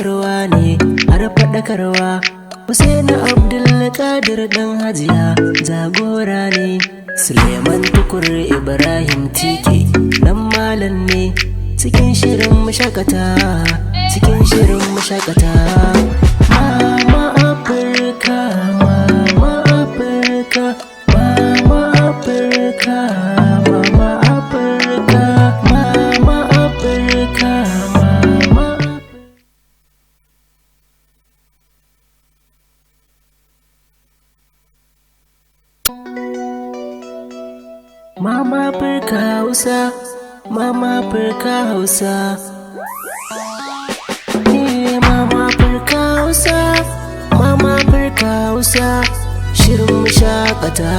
Ilmantarwa ne har faɗakarwa. Hussaini Abdulkadir ɗan Hajiya jagora ne. Suleiman Tukur Ibrahim Tike nan malam ne. Cikin shirin mashakata, cikin shirin mashakata. Mama Afirka, Mama Afirka, Mama Afirka, Mama Afirka, Mama Afirka, Mama. Mama Afirka Hausa, Mama Afirka Hausa. Eh, Mama Afirka Hausa, Mama Afirka Hausa. Shirin mu shakata,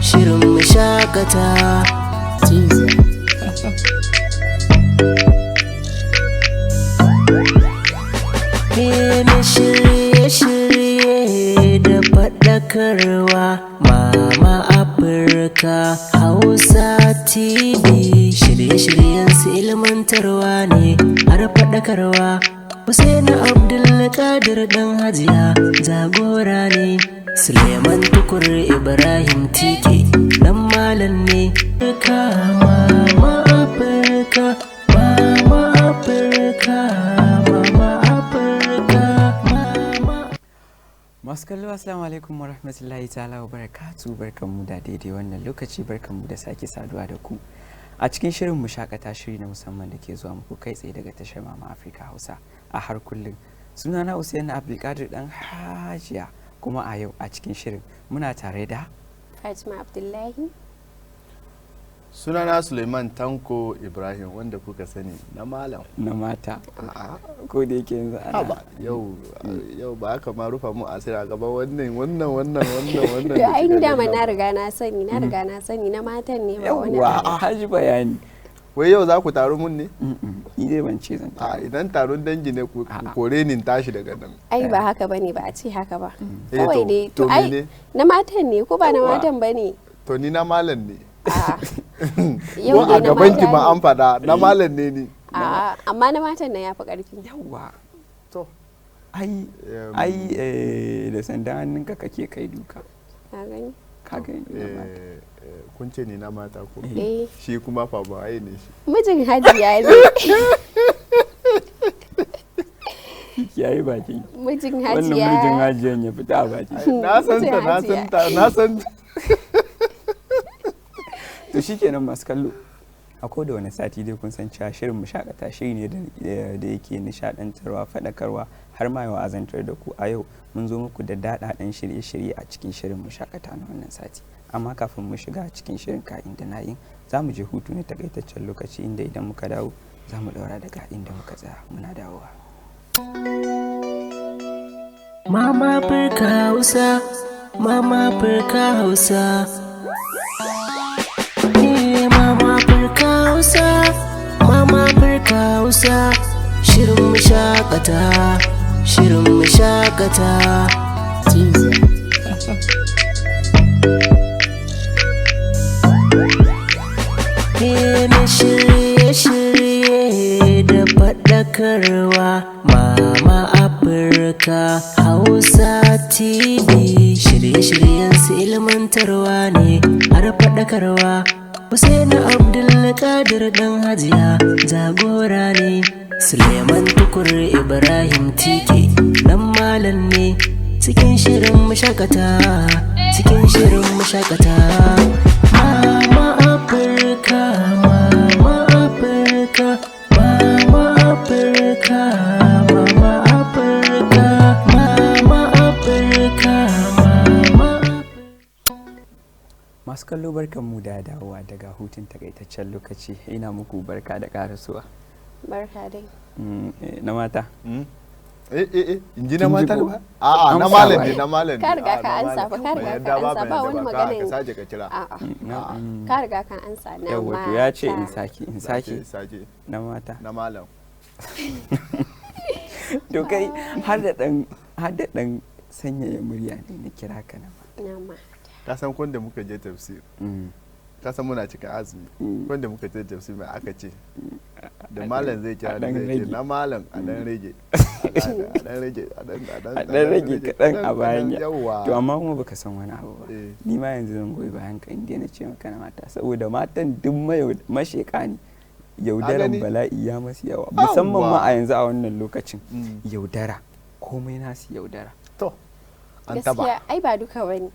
shirin mu shakata. Eh, na shirye-shirye da faɗakarwa Mama Afirka Hausa TV shirye-shiryen su ilmantarwa ne har faɗakarwa. Hussaini Abdulkadir ɗan Hajiya jagora ne. Suleiman Tukur Ibrahim Tike nan malam ne. Afirka, Mama Afirka, Mama Afirka, Mama Afirka, Mama. Masu kallo, assalamu alaikum wa rahmatullahi ta'ala wa barakatu. Barkanmu da daidai wannan lokaci, barkanmu da sake saduwa da ku a cikin shirin mu shakata, shiri na musamman da ke zuwa muku kai tsaye daga tashar Mama Africa Hausa a har kullum. Sunana Usain Abdulkadir dan Hajiya, kuma a yau a cikin shirin muna tare da Fatima Abdullahi. Sunana Suleiman Tanko Ibrahim, wanda kuka sani na malam. Na mata. A'a. Ko da yake yanzu ana Haba, yau yau ba aka ma rufa mu asiri a gaban wannan wannan wannan wannan wannan To da ai ni kika dama gani. na riga na sani, na riga na sani na matan ne, ba wani Yawwa, abu. haji bayani. Wai yau za ku taru mun ne? Mm-mm, ni dai ban ce zan A taru. idan taron dangi ne, ku A'a. kore ni in tashi daga nan. Ai ba haka bane, ba a ce haka ba. Eh, Kawai to- dai to to ai mene? na matan ne ko ba na Yawwa. matan bane? To ni na malam ne. A'a. Ko Yau a dai na gaban ki mata ma ne. an faɗa na malam ne ni. A'a, amma na matan nan yafi karfi. Yawwa. To Ai ai da sandan hannunka kake kai duka. Ka gani? Ka gani, na mata. Kun ce ni na mata ko? Eh. Shi kuma fa ba ai ne shi? Mijin Hajiya ne. Kiyaye bakin. Mijin Wannan Hajiya. mijin hajiyan ya fita a baki. Ai, na san ta, na san ta, na san ta. To shikenan, masu kallo. A koda wani sati dai kun san cewa shirin mu shakata shiri ne da yake nishadantarwa, faɗakarwa, har ma ya wa'azantar da ku. A yau mun zo muku da daɗaɗɗen shirye-shirye a cikin shirin mu shakata na wannan sati. Amma kafin mu shiga cikin shirin ka'in da na'in, za mu je hutu na takaitaccen lokaci, inda idan muka dawo za mu ɗaura daga inda muka tsaya. Muna dawowa. Mama Afirka Hausa, Mama Afirka Hausa. Eh, Mama Afirka Hausa, Mama Afirka Hausa. Shirin mu shakata, shirin mu shakata. Eh, na shirye-shirye da faɗakarwa Mama Afirka Hausa TV shirye-shiryen su ilmantarwa ne har faɗakarwa. Hussaini Abdulkadir ɗan Hajiya jagora ne. Suleiman Tukur Ibrahim Tike nan malam ne. Cikin shirin mu shakata, cikin shirin mu shakata. Mama Afirka, Mama Afirka, Mama Afirka, Mama Afirka, Mama Afirka, Mama. Masu kallo, barkanmu da dawowa daga hutun takaitaccen lokaci. Ina muku barka da karasuwa. Barka dai. Na mata. Mm. Eh eh eh, in ji na Kin ji mata ko? ba? A'a, na Amsa malam ba. ne, na malam ne. Ka riga A'a, ka na ansa malam. fa, ka Ban riga ka yadda ba, ansa, ban ba yadda wani ba. magana. Ka sake ka kira. A'a. Na Ka riga ka ansa na Yawwa, to mata. ya ce in sake, in sake. Sake. Na mata. Na malam. To kai, har da dan sanyaya murya ne na kira ka na mata. Na mata. Ka san kun da muka je tafsir. Ka san muna cikin azumi. Kun da muka je tafsir, mai aka ce? Da malam zai kira A dan ni zai ce rage. na malam a dan rage. A A dan rage, a dan A dan rage kaɗan a bayan ya. Yawa. To amma kuma baka san wani abu ba. Eh. Ni ma yanzu zan goyi bayan ka inda na ce maka na mata, saboda matan duk masheka ne. Yaudaran gani? bala'i ya masu yawa, musamman ma Yawwa. a yanzu a wannan lokacin. Yaudara, komai nasu yaudara. To, an taba. Gaskiya ai ba duka bane,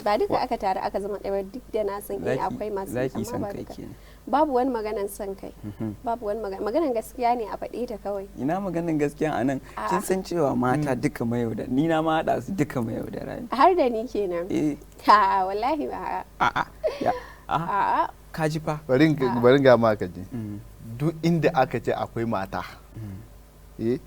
ba duka aka taru aka zama ɗaya ba, duk da na san eh akwai masu, Zaki amma san ba kai duka. kenan. Babu wani maganan son kai, babu wani magana, maganan gaskiya ne a faɗe ta kawai. Ina maganin gaskiya a nan? Kin A'a. san cewa mata duka mayaudara, ni na ma haɗa su duka mayaudara ne. Har da ni kenan? Eh. Ha, wallahi ba. A'a ya a A'a. ka ji fa. Bari in ga ma ka ji. Duk inda aka ce akwai mata, eh,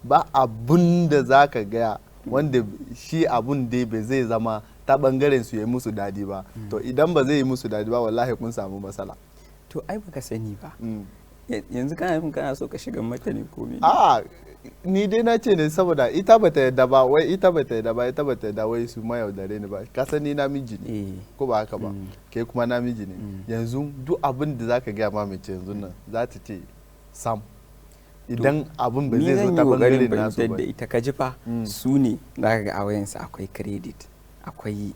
ba abun da za ka gaya wanda shi abun dai bai zai zama ta bangaren su ya yi musu dadi ba. To idan ba zai yi musu dadi ba, wallahi kun samu matsala. To ai baka sani ba. Yanzu kana nufin kana so ka shiga mata ne ko me? A, ni dai na ce ne saboda ita bata yadda ba, wai ita bata yadda ba, ita bata yadda wai su mayaudare ne ba. Ka san ni namiji ne, ko ba haka ba? Ke kuma namiji ne. Yanzu duk abin da zaka gaya ma mace yanzu nan, za ta ce sam idan abin ba Ni zai zo zan yi ta kokarin bangaren nasu fahimtar ba. da ita, ka ji fa. Su ne za ka ga a wayansu akwai credit, akwai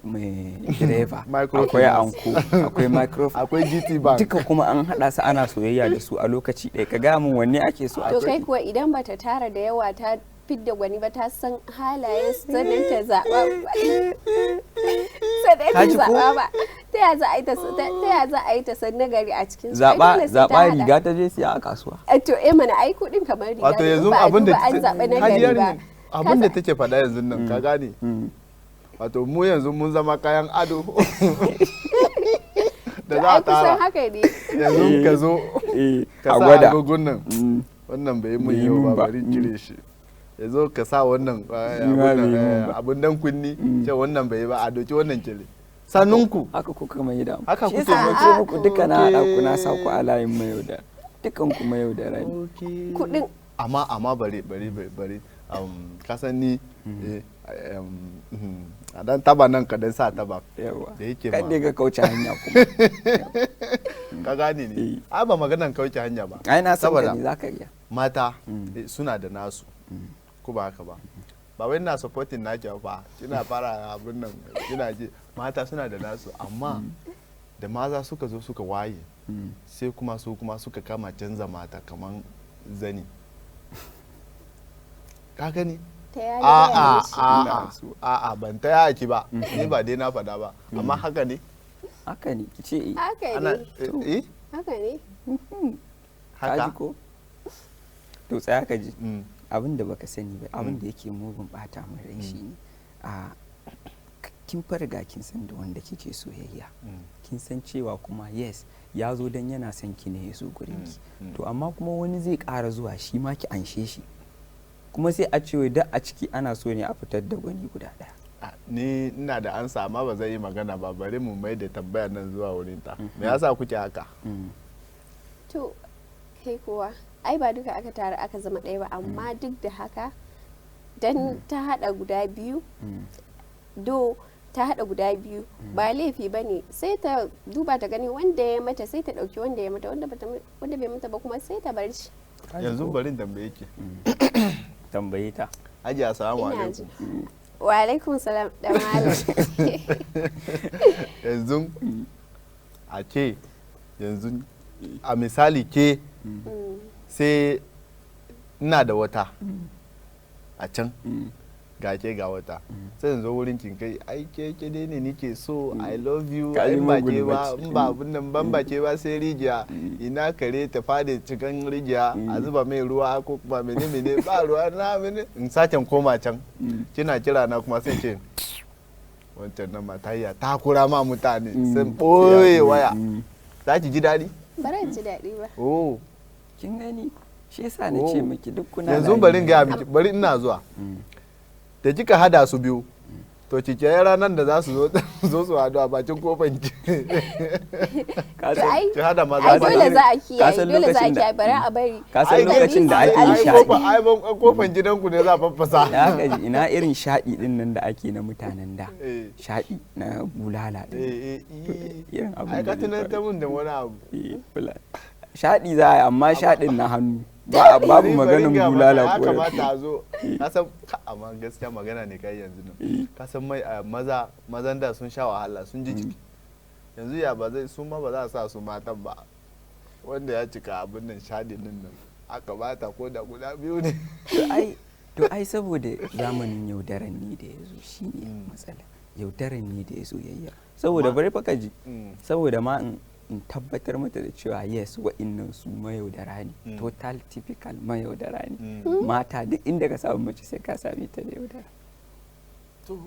mai direba, akwai Microfinance. anko, akwai microphone, akwai GT Bank. Duka kuma an haɗa su ana soyayya da su a lokaci ɗaya. Ka gaya min wanne ake so a To kai ciki? kuwa idan bata tara da yawa ta fidda gwani ba, ta san halayen su, sannan ta zaɓa, sannan ta Ka ji ko? zaɓa ba, ta ya za a yi ta ta ya za a yi ta san nagari a cikin su? Ai Zaɓa dole sai ta zaɓa haɗa. riga ta je siya a kasuwa. Eh, to eh mana, ai kuɗin kamar riga Wato ne, in yanzu ba a abin da duba an zaɓa nagari Hajiyar ba. ne, abin da take faɗa yanzu nan, ka gane, wato mu yanzu mun zama kayan ado da To za ai a kusan tara. haka ne. Yanzu ka zo ka A sa gwada. agogon nan, wannan bai yi mun Bai yi yau mun ba, ba. bari in cire shi. Ya zo ka sa wannan Shi ma abun nan, bai yi mun ba. abun dan kunni, ce wannan bai yi ba, a doki wannan kile sannunku. Haka kuka mai da Haka shi kuke yasa na mai. ce muku duka na haɗa ku, na sa ku a layin mayaudara, dukan ku mayaudara ne. Kuɗin. Amma bari bari bari bari, ka san ni, a dan taba nan ka dan sa taba Yawa. da yake Kan ma dai ka kauce hanya kuma. Ka gane ne? Ai ba maganan kauce hanya ba. Ai na san ka Saboda ne zaka iya. mata suna da nasu, ko ba haka ba? Ba wai ina supporting naki ba, kina fara abin nan kina ji. Mata suna da nasu, amma da maza suka zo suka waye, sai kuma su kuma suka kama canza mata kaman zani, ka gani? Ta ya A'a. Ina A'a. so. A'a, ban taya ki ba, ni ba dai na faɗa ba, amma haka ne. Haka ne ki ce eh. Haka Ana ne. eh. Haka ne. Ka ji Haka. ko? To tsaya ka ji. Abin da baka sani ba, abin da yake mugun bata min rai shine a kin farga kin san da wanda kike soyayya, kin san cewa kuma yes, ya zo dan yana son ki ne ya zo gurin ki. To amma kuma wani zai ƙara zuwa, shi ma ki anshe shi, kuma sai a ce wai duk a ciki ana so ne a fitar da gwani guda ɗaya. Ah, ni ina da ansa amma ba zan yi magana ba. Bari mu mai da tambayar nan zuwa wurin ta. Me yasa kuke haka? To kai kuwa ai ba duka aka taru aka zama ɗaya ba, amma duk da haka dan ta haɗa guda biyu, do ta haɗa guda biyu ba laifi ba ne. Sai ta duba ta gani wanda ya mata, sai ta ɗauki wanda ya mata, wanda bata wanda bai mata ba kuma sai ta bar shi. Yanzu bari in tambaye ki. Tambaye ta. Hajiya, assalamu Ina alaikum. ji. Wa alaikum salam da malam. Yanzu a ce, yanzu a misali ke, sai ina da wata a can, ga ke ga wata, sai yanzu wurin kin kai, ai ke ke dai ne nike so, I love you. Ka Ai yi ba mugun ke ba, bacci. in ba abun nan ban ba ke ba sai rijiya. Ina kare ta fade cikin rijiya, a zuba mai ruwa ko kuma mene mene, ba ruwa na mene, in sake koma can kina kira na kuma sai ce wancan nan matayya ta kura ma mutane sun boye waya, za ki ji daɗi? Ba ran ji daɗi ba. Oh. Kin gani, shi yasa na ce Oh. miki duk kuna Yanzu layin bari in gaya mayaudara. miki, bari ina zuwa. Da kika hada su biyu, to ki kiyaye ranar da za su zo zo su hadu a bakin kofan ki. Ka To ai Ki hada maza ai da dole mata. za a Ka kiyaye, san dole za a lokacin da- kiyaye, bari a bari. Ka san Ai, lokacin da ake ai shaɗi. ai kofan gidanku ne za a faffasa. Da aka ji ina irin shaɗi din nan da ake na mutanen da, Eh. shaɗi na bulala din. Eh, To, eh, irin abin ai da ka zai tunatar faru. mun da wani abu. Eh, shaɗi za a yi, amma shaɗin na hannu. Ba babu Bari- bari maganin gaya maka, bulala ya ko kamata a zo. Ka san amma gaskiya magana ne kai yanzu nan. Ka san mai maza mazan da sun sha wahala, sun ji jiki. Yanzu ya ba zai su ma ba za a sa su matan ba. Wanda ya cika abin nan shadin nan nan aka bata ko da guda biyu ne. To ai saboda zamanin yaudaran ne da ya zo shine matsala. Yaudaran ne da ya zo yayya. Saboda bari fa ka ji. Saboda ma in tabbatar mata da cewa yes, wa'innan su mayaudara ne. Total typical mayaudara ne. Mata duk inda ka samu mace sai ka same ta da yaudara. To,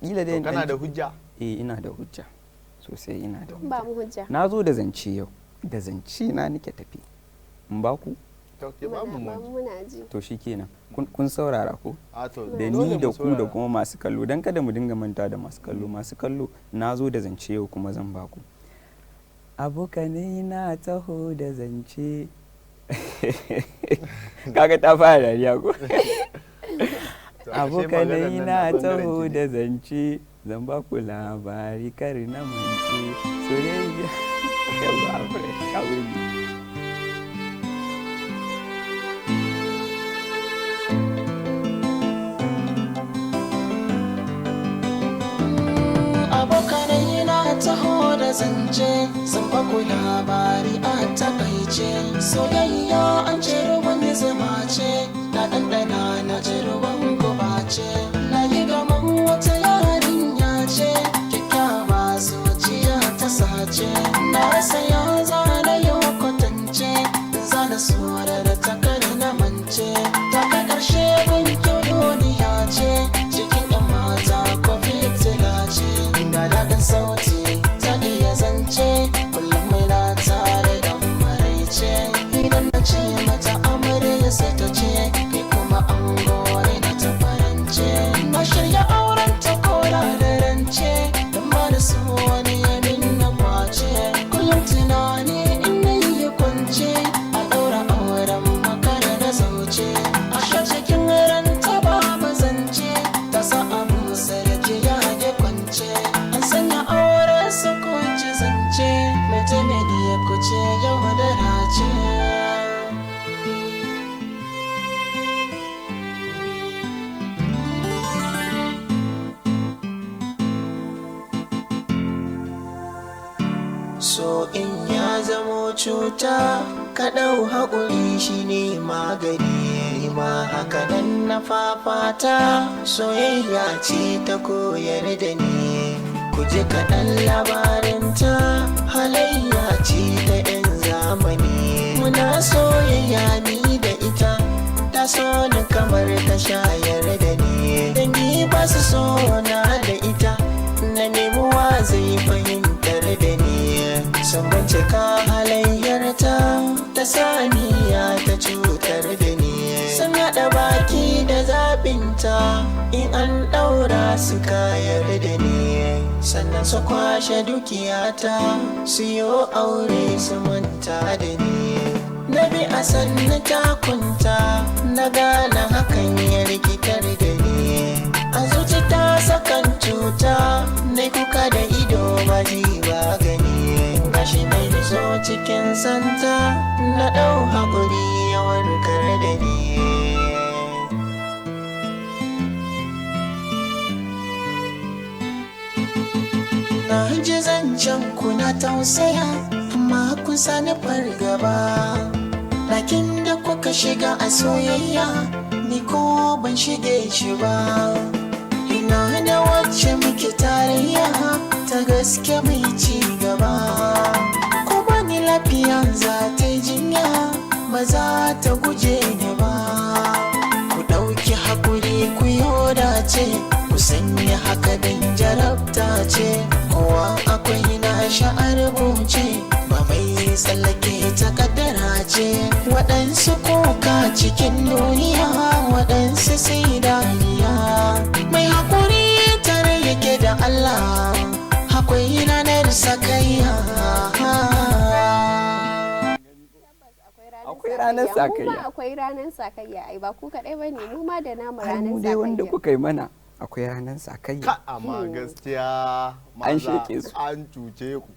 Kila dai to in kana ɗan da hujja? Eh, ina da hujja sosai, ina da Ba hujja. mu hujja. Na zo da zance yau, da zance na nake tafi in ba ku. To, ke ba mu Muna ba mu. muna ji. To shikenan, kun saurara ko? A to, Da dole ni mu da ku da saurara. kuma masu kallo, don kada mu dinga manta da masu kallo. Masu kallo, na zo da zance yau kuma zan ba ku. Abokanai, na taho da zance. Kaga ta fara dariya ko? To, ashe maganar Abokanai, nan na bangaren taho ki ne. da zance, zan ba ku labari kar na mance soyayya. Yawwa, Alfred, ka burge. Abokanai, na taho da zance, zan baku labari a takaice. Soyayya an ce ruwan zuma ce, na ɗanɗana na ji ruwan guba ce. Na yi gaman wata yarinya ce, kyakkyawa, zuciya ta sace. Na rasa ya zana yau kwatance, zana surar ta kar na mance. Ta kai ƙarshe ban kyau, duniya ce cikin 'yan mata ko fitila ce. Ina daɗin sauti, ta iya zance, kullum muna tare da maraice. Idan na ce mata amarya sai ta ce kai kuma an gore na ta farance. Na shirya auren ta kora da rance, don ba da su wani yamin na kwace. Kullum tunani in na yi kwance, a ɗaura auren makara na zauce. A sha cikin ranta babu zance, ta sa abu sarki ya ge kwance. An sanya auren su kunci zance, mai taimaki ya kuce yau da race. So in ya zamo cuta, ka ɗau haƙuri shine magani. Ma haka nan na fafata, soyayya ce ta koyar da ni. Ku ji kaɗan labarinta, halayya ce ta 'yan zamani. Muna soyayya ni da ita, ta so ni kamar ta shayar da ni. Dangi ba su so na da ita, na nemi wa zai fahimtar da ni. Sun bincika halayyarta, ta saniya ta cutar da ni. Sun haɗa baki da zaɓinta, in an ɗaura su kayar da ni, sannan su kwashe dukiyata, su yi aure su manta da ni. Na bi a sannu takunta, na gane hakan ya rikitar da ni. A zuci ta sakan cuta, na kuka da ido ba ji ba gani. Gashi mai so cikin santa, na ɗau haƙuri ya warkar da ni. Na ji zancen kuna tausaya, amma kun sani fargaba. Lakin da kuka shiga a soyayya, ni ko ban shige shi ba. Ina da wacce muke tarayya ta gaske mai ci gaba. Ko bani lafiya za ta yi jinya, ba za ta guje ni ba. Ku ɗauki haƙuri ku yoda ce, ku sanya haka don jarabta ce. Kowa akwai na sha'ar rubuce, ba mai tsallake ta kaddara ce. Waɗansu kuka cikin duniya, waɗansu sai dariya. Mai haƙuri tare yake da Allah, akwai ranar sakayya. Akwai ranar Mu ma sakayya. akwai ranar sakayya, ai ba ku kaɗai ba ne, mu ma da namu Ai ranar mu dai wanda sakayya. kuka yi mana akwai ranar sakayya. Ka amma gaskiya An maza sheke su. an cuce ku.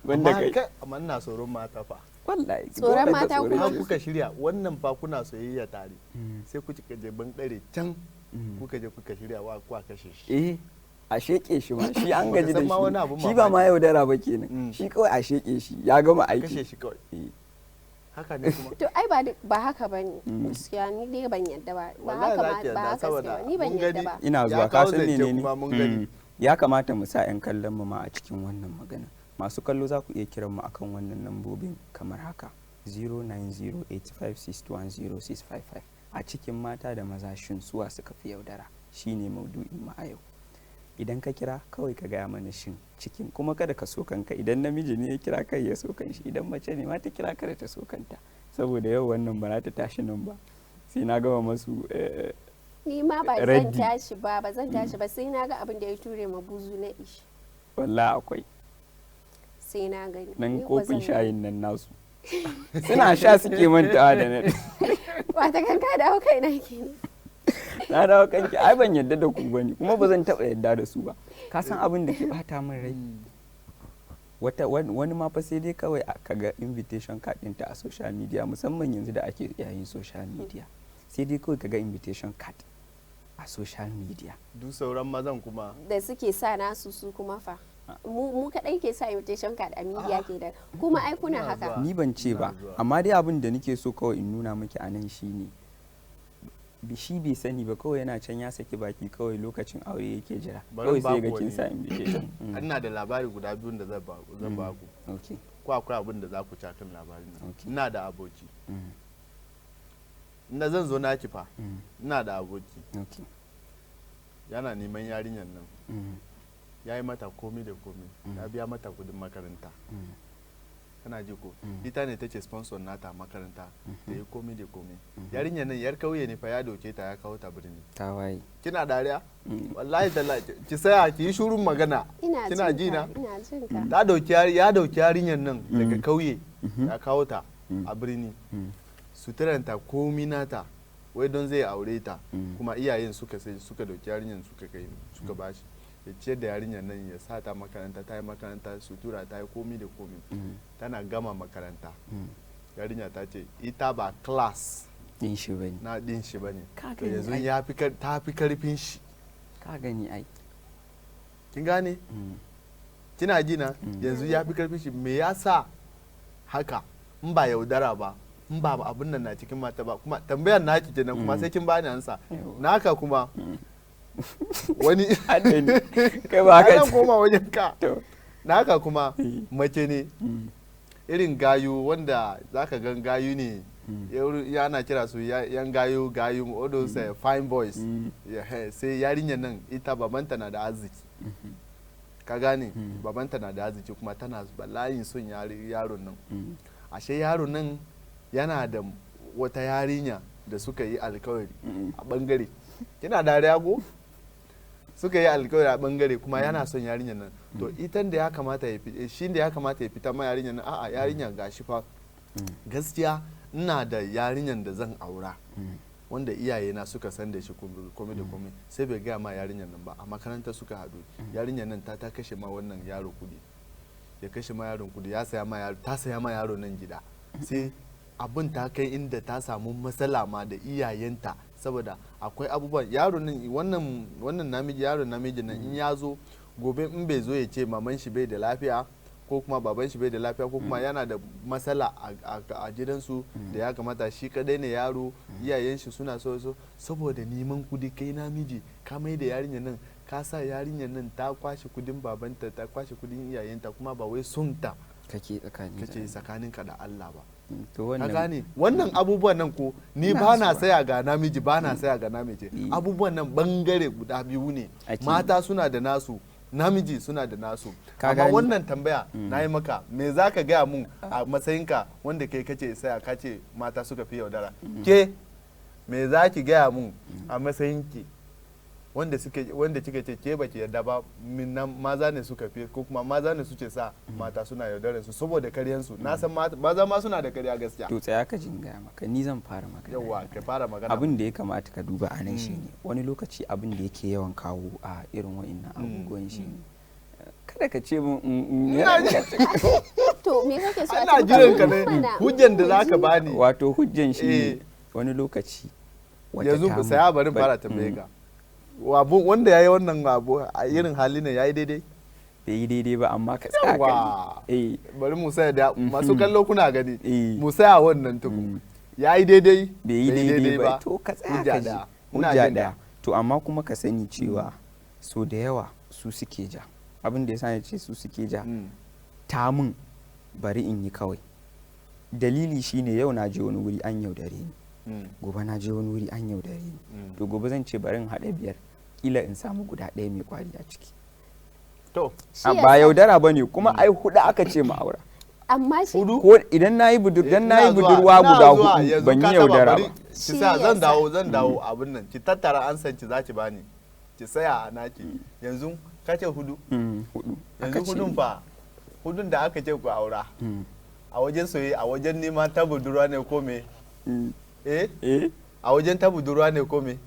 Banda Amma kai. Amma ina tsoron mata fa. Wallahi Tsoron dole ta mata tsorace kuma. Har su. kuka shirya wannan fa kuna soyayya tare, sai kuka je bangare can, kuka je kuka shirya wa kuwa kashe shi. Eh, a sheke shi ma shi an Baka gaji da san ma wani abun shi, shi ba ma mamaki. yaudara ba kenan. Shi kawai a sheke shi ya gama aiki. Kashe shi kawai. Eh. Haka ne kuma. To ai ba haka bane gaskiya, ni dai ban yadda ba, ba Wallahi haka za ma ki ba yarda haka suke saboda ba, ni ban mun yadda gani. ba. Ina Ya zuwa, ka kawo san zance menene? kuma mun gani. Ya kamata mu sa 'yan kallon mu ma a cikin wannan magana. Masu kallo, za ku iya kiran mu akan wannan lambobin kamar haka: 09085610655. A cikin mata da maza, shin suwa suka fi yaudara? Shine maudu'in mu a yau. Idan ka kira, kawai ka gaya mana shin cikin, kuma kada ka so kanka. Idan namiji ne ya kira, kai ya so kanshi. Idan mace ne ma ta kira, kada ta so kanta, saboda yau wannan ba za ta tashi nan ba sai na gama masu Ni ma ba zan raddi. tashi ba, ba zan tashi ba sai na ga abin da ya ture ma buzu na ishi. Wallahi akwai. Sai na gani. Nan Ni kuwa kofin zan shayin nan nasu suna sha suke mantawa da na Wata kan ka dawo kaina kenan. Na dawo kanki. Ai ban yadda da ku bane, kuma ba zan taba yadda da su ba. Ka san abin da ke bata min rai? Wata wani ma fa sai dai kawai ka ga invitation card ɗinta a social media, musamman yanzu da ake yayin social media, sai dai kawai ka ga invitation card a social media. Duk sauran mazan kuma Da suke sa nasu su kuma fa, mu kadai ke sa invitation card a media ke da kuma ai kuna Ina haka. zuwa. Ni ban ce Ina ba, zuwa. amma dai abin da nake so kawai in nuna miki a nan shine shi bai sani ba, kawai yana can ya saki baki, kawai lokacin aure yake jira. Bari Kawai in sai baku ga kin wani. sa invitation. Ina da labari guda biyun da zan ba ku. Ko akwai abin da za ku ci akan labarin nan. Ina da aboki. Ina zan zo naki fa. Ina da aboki. Yana neman yarinyar nan. Ya yi mata komi da komi. Ya biya mata kudin makaranta. Kana ji ko? Ita ne take sponsor nata a makaranta, ta yi komi da komi. Yarinyar nan yar kauye ne fa, ya doke ta ya kawo ta birni. Ta waye. Kina dariya? Wallahi tallahi, ki saya ki yi shurun magana. Ina Kina jin ji ka, na? ina jin ka. Ta dauki ya dauki yarinyar nan daga kauye ya kawo ta a birni. Suturanta, komi nata, wai don zai aure ta. Kuma iyayen suka sai suka dauki yarinyar suka kai suka bashi ya ciyar da yarinyar nan, ya sa ta makaranta, ta yi makaranta, sutura, ta yi komi da komi. Tana gama makaranta, yarinya ta ce ita ba class din shi bane. na din shi bane. Ka To gani yanzu ai. ya fi ta fi karfin shi. Ka gani ai. Kin gane? Kina ji na? Yanzu ya fi karfin shi. Me yasa haka, in ba yaudara ba, in ba abun nan na cikin mata ba? Kuma tambayar naki kenan, kuma sai kin bani ansa. Yawwa. Naka kuma wani Hadda ni kai ba ai haka zan koma wajen ka. To. Naka kuma Eh. mace ne, irin gayu wanda zaka gan gayu ne, yana kira su yan gayu gayu, all those fine boys. Sai yarinyar nan ita babanta na da arziki, ka gane? Babanta na da arziki, kuma tana bala'in son yaron nan. Ashe yaron nan yana da wata yarinya da suka yi alkawari a bangare. Kina dariya ko? Suka yi alkawari a bangare, kuma yana son yarinyar nan. To itan da ya kamata ya fita, shi da ya kamata ya fita ma yarinyar nan, a'a, yarinyar gashi fa, gaskiya ina da yarinyar da zan aura wanda iyayena suka san da shi, komai da komai. Sai bai gaya ma yarinyar nan ba. A makaranta suka haɗu. Yarinyar nan ta kashe ma wannan yaro kudi, ya kashe ma yaron kudi, ya saya ma yaro, ta saya ma yaro nan gida. Sai abin ta kai inda ta samu matsala ma da iyayenta, saboda akwai abubuwan yaro nan, wannan namiji, yaron namiji nan, in ya zo gobe, in bai zo ya ce maman shi bai da lafiya, ko kuma baban shi bai da lafiya, ko kuma yana da matsala a gidansu da ya kamata, shi kadai ne yaro, iyayen shi suna so so saboda neman kudi, kai namiji ka mai da yarinyar nan, ka sa yarinyar nan ta kwashe kudin babanta, ta kwashe kudin iyayenta, kuma ba wai son ta kake tsakani da kace tsakaninka da Allah ba. To Ka wannan gane wannan abubuwan nan ko? Ni Ina ba na zuwa. saya ga namiji, ba na saya ga namiji. Abubuwan nan bangare guda biyu ne. Mata suna da nasu, namiji suna da nasu. Ka Amma gane? wannan tambaya na yi maka, me za ka gaya mun a matsayinka wanda kai kace saya, kace mata suka fi yaudara? Ke me za ki gaya mun a matsayinki wanda suke, wanda kika ce ke baki yarda ba, minnan maza ne suka fi, ko kuma maza ne suke sa mata suna yaudarar su saboda karyansu? Na san maza ma suna da karya gaskiya. To tsaya ka jin gaya maka, ni zan fara magana. Yawwa, ka fara magana. Abin da ya kamata ka duba a nan shine, wani lokaci abin da yake yawan kawo a irin wa'innan abubuwan shine Kada ka ce mun mm, To me kake so a Ana ce maka? jiran ka ne, Mana, hujjan da mu zaka ji. bani. Wato hujjan shi ne Eh. wani lokaci wata Yanzu ta mun- saya, bari in fara tambaye ka. Abu wanda yayi wannan abu a irin hali ne yayi daidai? Bai yi daidai ba, amma ka tsaya ka Yawa. ji. Eh. Bari mu saya da masu kallo kuna gani. Eh. Mu saya wannan tukun. Yayi daidai? Bai yi daidai ba. To ka tsaya Hujja ka ji. ɗaya. Ina Hujja jin ka. ɗaya. To amma kuma ka sani cewa so da yawa su suke ja. Abin da ya sa na ce su suke ja, ta mun, bari in yi kawai. Dalili shine yau na je wani wuri an yaudare ni, gobe na je wani wuri an yaudare ni, to gobe zan ce bari in haɗa biyar, kila in samu guda ɗaya mai kwari a ciki. To Shi A ba yasa- yaudara ba ne kuma, ai huɗu aka ce mu aura. Amma shi Hudu? Ko idan na yi budur dan na yi Ina zuwa, budurwa ina guda zuwa, hudu, yanzu ban ka yi taba, yaudara bari ba. ki Shi sa zan yasa. dawo, zan dawo abin nan. Ki tattara an san ki za ki bani. Ki saya a naki. Yanzu ka ce hudu. Hudu aka Yanzu ce. hudun fa, hudun da aka ce ku aura. A wajen soyayya, a wajen neman ta budurwa ne ko me? Eh? Eh. A wajen ta budurwa ne ko me?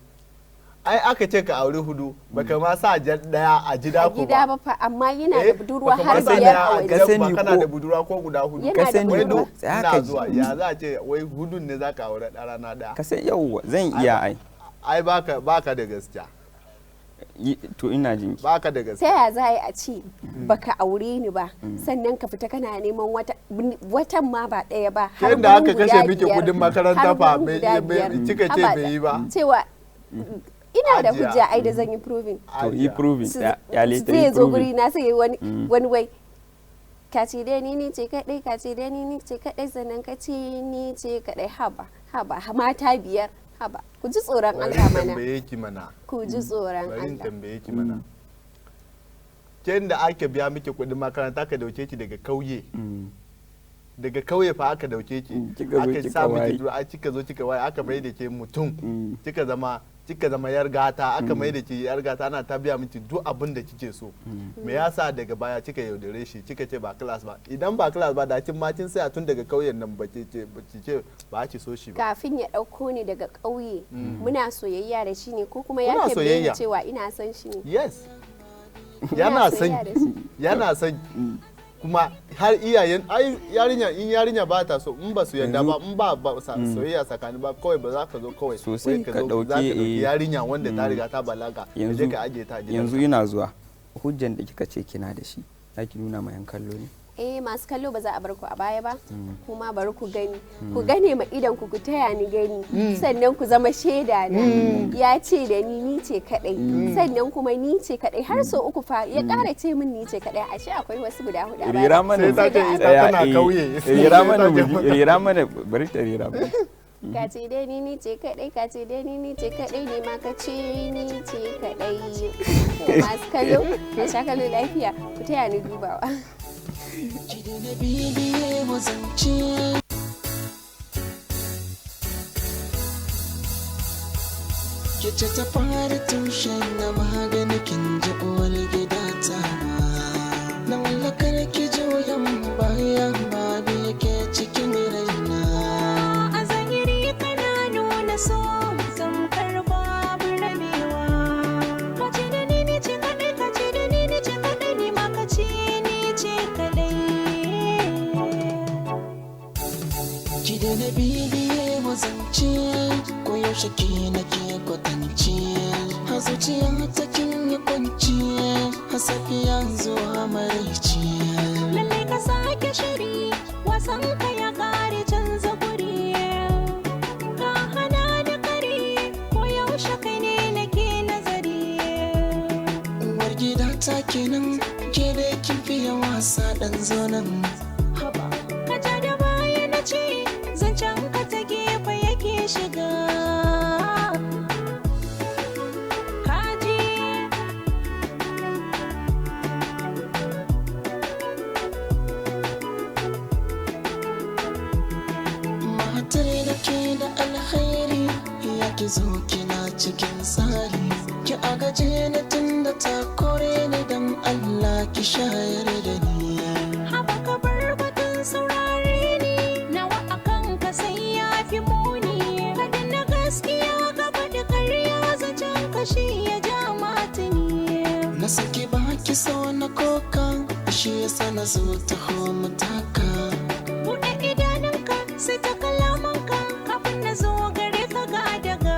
Ai aka ce ka aure hudu, baka ma sa jan daya a gida A ko gida ba. ba fa, amma yana Eh, da budurwa baka ma har sa biyar daya a a waje. Ka gidan ba, sani kana ko- da budurwa ko guda hudu. Yana Ka da sani Wai ko duk tsaya ina ka ji. zuwa, ya za a ce wai hudun ne za ka aure ɗa rana ɗaya? Ka san yau zan iya ai. Ai baka da gaskiya. To ina jinki. Baka da Ta gaskiya. ya za a yi a ce baka aure ni ba, sannan ka fita kana neman wata, watan ma ba ɗaya ba, har Yadda aka gurin guda kashe miki biyar, kudin makaranta har fa, gurin guda biyar. kika ce Haba bai yi ba. Cewa ina da Ajiya. hujja ai da zan yi proving. To yi Ajiya. proving. Ya leta Zai yi zo guri proving. na sai yayi wani wani wai ka ce dai ni ni ce kadai, ka ce dai ni ni ce kadai, sannan ka ce ni ce kadai. Haba haba, mata biyar, haba, ku ji tsoron Bari Allah in mana. tambaye ki mana. Ku ji tsoron Bari in Allah. tambaye ki mana. Ke da aka biya miki kudin makaranta, ka dauke ki daga kauye. Daga kauye fa aka dauke ki. Kika zo Aka kika sa miki waye. Kika zo kika waye, aka mai da ke mutum. Kika zama yar gata, aka mai da ke yar gata, ana ta biya miki duk abin da kike so. Me yasa daga baya kika yaudare shi, kika ce ba class ba? Idan ba class ba, da kin ma kin tsaya tun daga kauyen nan, ba ke ce ba ki ce ba ki so shi ba. Kafin ya ɗauko ni daga ƙauye, muna soyayya da shi ne ko kuma ya Kuna tambaye ni soyayya. cewa ina son shi ne? Yes. Muna Yana son soyayya da shi. yana son kuma har iyayen ai yarinya, in yarinya ba ta so, in ba su yarda ba, in ba soyayya tsakani ba, kawai ba za ka zo kawai Sosai wai ka zo- za ka ɗauke, ɗauki eh. yarinya wanda ta riga ta balaga ka je Yanzu ka ajiye ta a gidanka. yanzu ina zuwa, hujjan da kika ce kina da shi za ki nuna ma yan kallo ne? Eh, masu kallo, ba za a bar ku a baya ba. Kuma bari ku gani, ku gane ma idan ku, ku taya ni gani, sannan ku zama shaida na. Ya ce da ni ni ce kadai, sannan kuma ni ce kadai har so uku fa ya ƙara ce min ni ce kadai. Ashe akwai wasu guda hudu a baya. Rera mana. Sai ta ce ita Tsaya, tana eh, kauye. rera Sai mana ta ce mu ji, mata- rera mana, bari ta rera mana. Ka ce dai ni ni ce kadai, ka ce dai ni ni ce kadai, ni ma ka ce ni ce kadai. Masu kallo, a sha kallo lafiya, ku taya ni dubawa. Ki daina bibiye mu zance. Ki ce ta fara tushen na magani, kin ji uwar gida ta. Na mallakar ki, juyan baya babu yake cikin raina. A zahiri kana nuna so tamkar babu rabewa. Ka ce da ni ni ce kaɗai, ka ce da ni ni ce kaɗai, ni ma ka ce ni ce kaɗai. Ki daina bibiye mu zance, ko yaushe ki nake kwatance. A zuciya ta kin yi kwanci, a safiya zuwa maraice. Lallai ka sake shiri, wasan ka ya ƙare, canza guri. Ka hana da kare, ko yaushe kai ne nake nazari. Uwar gida ta kenan, ke da kin fiye wasa, dan zo nan. Haba, ka ja da baya na ce, zancen ka ta gefe yake shiga. Kaji. Matar da ke da alkhairi, ya ki zo kina cikin tsari. Ki agaje ni tun da ta kore ni, dan Allah ki shayar da ni. Haba, ka bar batun saurare ni, nawa akan ka sai ya fi muni. Ka na gaskiya, ka faɗi ƙarya, zancen ka shi ya ja matini. Na saki baki so na koka. Shi yasa na zo taho mu taka. Buɗe idanunka sai ta kalamanka kafin na zo gare ka ga daga.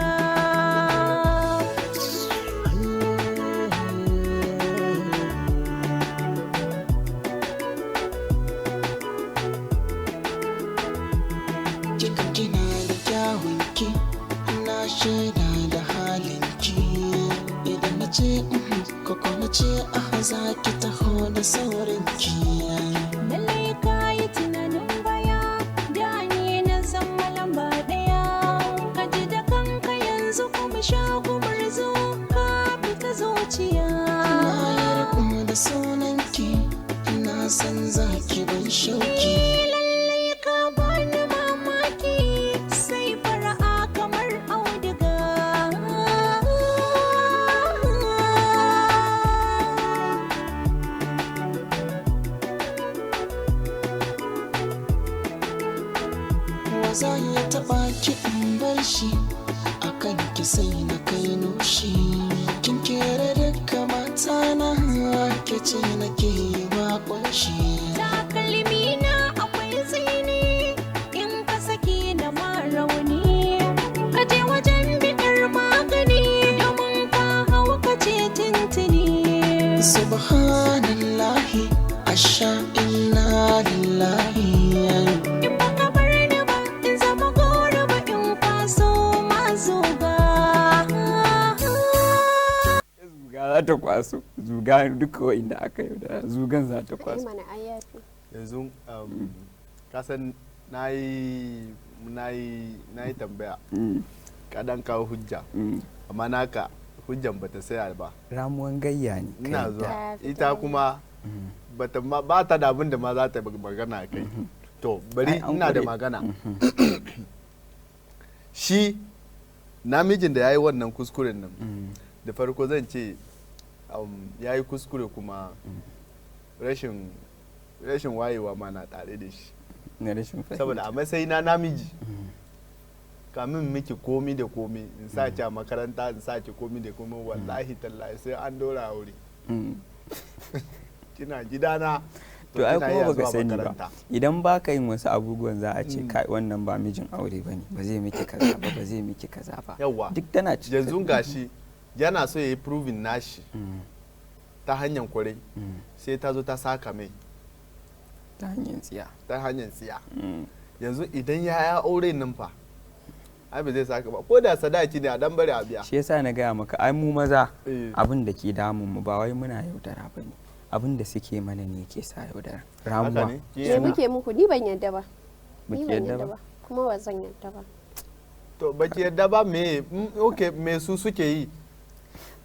Kika kina da kyawunki, na shaida da halinki. Idan na ce mhm, ko ko na ce aha, za ki taho da saurinki. Lallai ka yi tunanin baya, da ni na zama lamba ɗaya. Ka ji da kanka yanzu kuma sha gumurzu ka fita zuciya. Na yi riko da sunanki, na san za ki ban shauki. Lallai ka bani mamaki, sai fara'a kamar auduga. Wa za ya taɓa ki in bar shi, akan ki sai na kai nushi. Kin kere duka mata na, ke ce nake yi wa ƙunshi. Takalmi na akwai tsini, in ka saki na ma rauni. Ka je wajen biɗar magani, domin ka hau ka ce tintini. Subhanallahi, asha inna lillahi. In baka bar ni ba, in zama goro ba, in kwaso ma zuba. Zuga za ta kwaso, zuga duka wa'inda aka yaudara zugan za ta Ai kwaso. mana ai yafi. Yanzu kasan na yi tambaya kaɗan, kawo hujja, amma naka hujjan bata saya ba. Ramuwan gayya ne Ina kai. zuwa. Ta fita. Ita kuma bata ma ba ta da abin da ma za ta magana kai. To bari Ai, an ina da kure. magana. Shi namijin da ya yi wannan kuskuren nan, da farko zan ce ya yi kuskure, kuma rashin wayewa ma na tare da shi. Na rashin fahimta. Saboda a matsayina namiji, kamin miki komi da komi, in sa ki a makaranta, in sa ki komi da komi, wallahi tallahi sai an dora aure. Kina gidana, To ai kina kuma iya baka zuwa sani ba, makaranta. idan baka yin wasu abubuwan za a ce kai wannan ba mijin aure bane, ba zai miki kaza ba, ba zai miki kaza ba. Yawwa. Duk tana cikin Yanzu gashi yana so ya yi proving nashi ta hanyar kwarai, sai ta zo ta saka mai ta hanyar tsiya. Ta hanyar tsiya. Yanzu idan ya yi aure nan fa, ai ba zai saka ba, ko da sadaki ne a dan bari a biya. Shi yasa na gaya maka, ai mu maza Eh. abin da ke damun mu ba wai muna yaudara ba ne, abin da suke mana ne ke sa yaudara, Haka ramuwa. ne. Me muke muku? Ni ban yadda ba. Ni Baki ban yadda yadda ba? ba, kuma ba zan yadda ba. To baki yadda ba me? Okay, me su suke yi?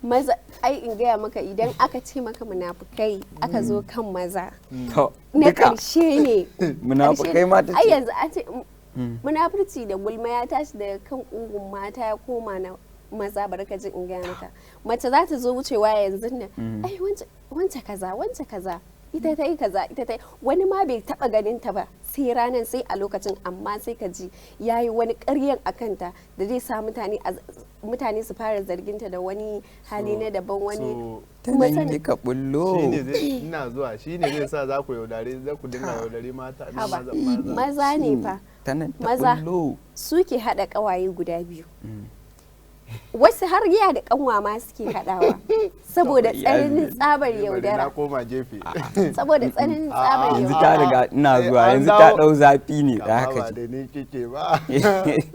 Maza ai in gaya maka, idan aka ce maka munafukai, aka zo kan maza To na duka karshe ne. Munafukai ma ta Ai ce. yanzu an ce munafurci da gulma ya tashi daga kan ƙugun mata ya koma na maza. Barka ji in gaya maka, mace za ta zo wucewa yanzu nan, ai wance kaza, wance kaza, ita ta yi kaza, ita ta yi. Wani ma bai taba ganin ta ba sai ranan, sai a lokacin, amma sai ka ji yayi wani ƙaryan a kanta da zai sa mutane su fara zarginta da wani hali na daban, wani So Ta kuma nan kika bullo. Shine zai, ina zuwa, shine zai sa za ku yaudare, za ku dinga yaudare mata na Haba. maza maza. Maza ne fa. Ta nan ta Maza. bullo. Suke haɗa ƙawaye guda biyu, wasu har giya da kanwa ma suke haɗawa saboda tsananin tsabar Bari na yaudara. koma gefe. Saboda tsananin tsabar Yanzu yaudara. ta riga ina Eh, zuwa an yanzu ta dawo. dau zafi ne da Kama haka ba ji. da ni kike ba,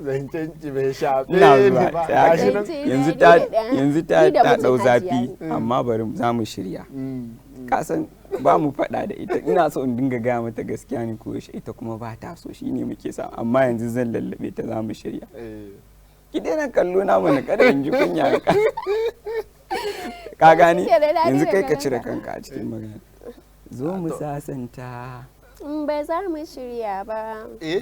zancen ki bai shafe Ina ni zuwa ba. sai haka Gashi nan. Zance yanzu na ta ni da ɗan- yanzu ta ni da ta mijin dau Hajiya zafi ne. amma bari za mu shirya. Mm. Ka san ba mu faɗa da ita, ina so in dinga gaya mata gaskiya ne ko yaushe, ita kuma ba ta so, shine muke sa, amma yanzu zan lallabe ta, za mu shirya. Eh, Ki daina kallo na mana, kada in ji kunya. Ka gane? Shikenan, na Yanzu daina kai ka kallon cire ka. kanka a cikin magana. Zo mu sasanta. In ba za mu shirya ba. Eh.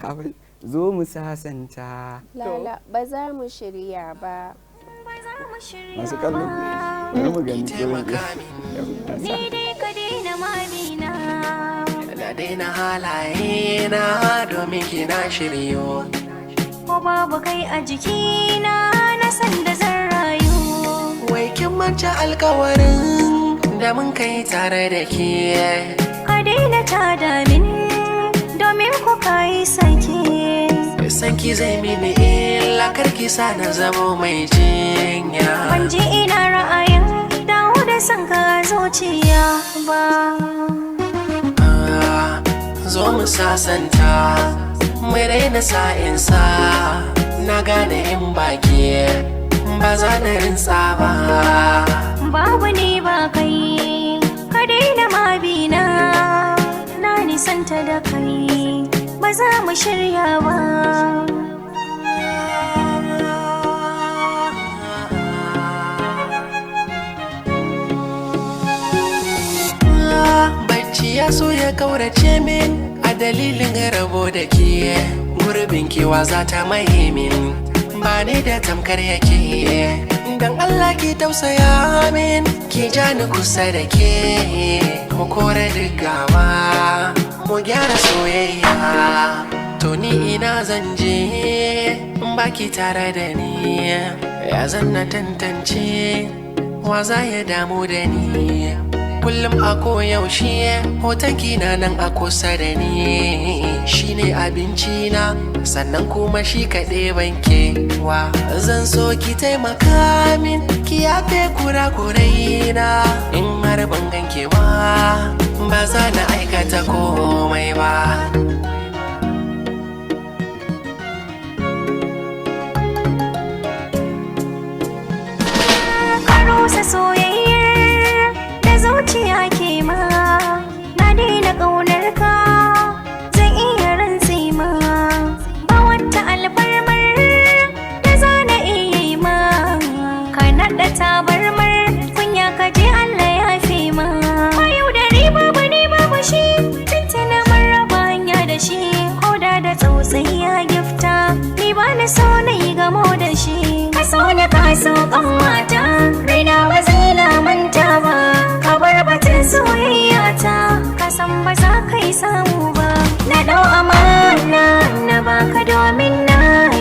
Kafin zo mu sasanta. Lala, ba za mu shirya ba. Ba za mu shirya Masu kallo, ba. bari mu gani ko zan iya. Taimaka min. Ni dai ka daina mamina. Na daina halaye na domin kina shiryo. Ko babu kai a jikina, na san da zan rayu. Wai kin manta alkawarin Da mun kai tare da ke. Ka daina tada min domin ku kayi sake. Sanki zai mini illa, karki sa na zamo mai jinya. Ban ji ina ra'ayin dawo da son ka zuciya ba. Ah, zo mu sasanta, mai raina sa'insa. Na gane in baki ba za na rinsa ba. Babu ni ba kai, ka daina mabina. Na nisanta da kai, ba za mu shirya ba. Bacci ya so ya kaurace min a dalilin rabo da ke. Gurbin kewa za ta maye min, ba ni da tamkar yake. Dan Allah ki tausaya min, ki ja ni kusa da ke. Mu kore duk gawa, mu gyara soyayya. To ni ina zan je in baki tare da ni? Ya zan na tantance wa za ya damu da ni? Kullum a koyaushe hoton na nan a kusa da ni. Shine abinci na, sannan kuma shi kaɗai banke wa. Zan so ki taimaka min, ki yafe kurakurai na. In har ban ganke ba, ba za na aikata komai ba. Ka rusa soyayyar da zuciya ke ma. Na daina ƙaunar ka, zan iya rantse ma. Ba wata alfarmar da za na iya yi ma. Ka naɗa tabarmar kunya, ka je Allah ya fi ma. Ba yaudari, babu ni babu shi, tuntuna mun raba hanya da shi. Ko da da tsautsayi ya gifta, ni ba na so na yi gamo da shi. Ka so na ka so kan mata, raina ba zai lamanta ba. Ka bar batun soyayya ta, ka san ba za ka yi samu ba. Na dau amana na baka domin na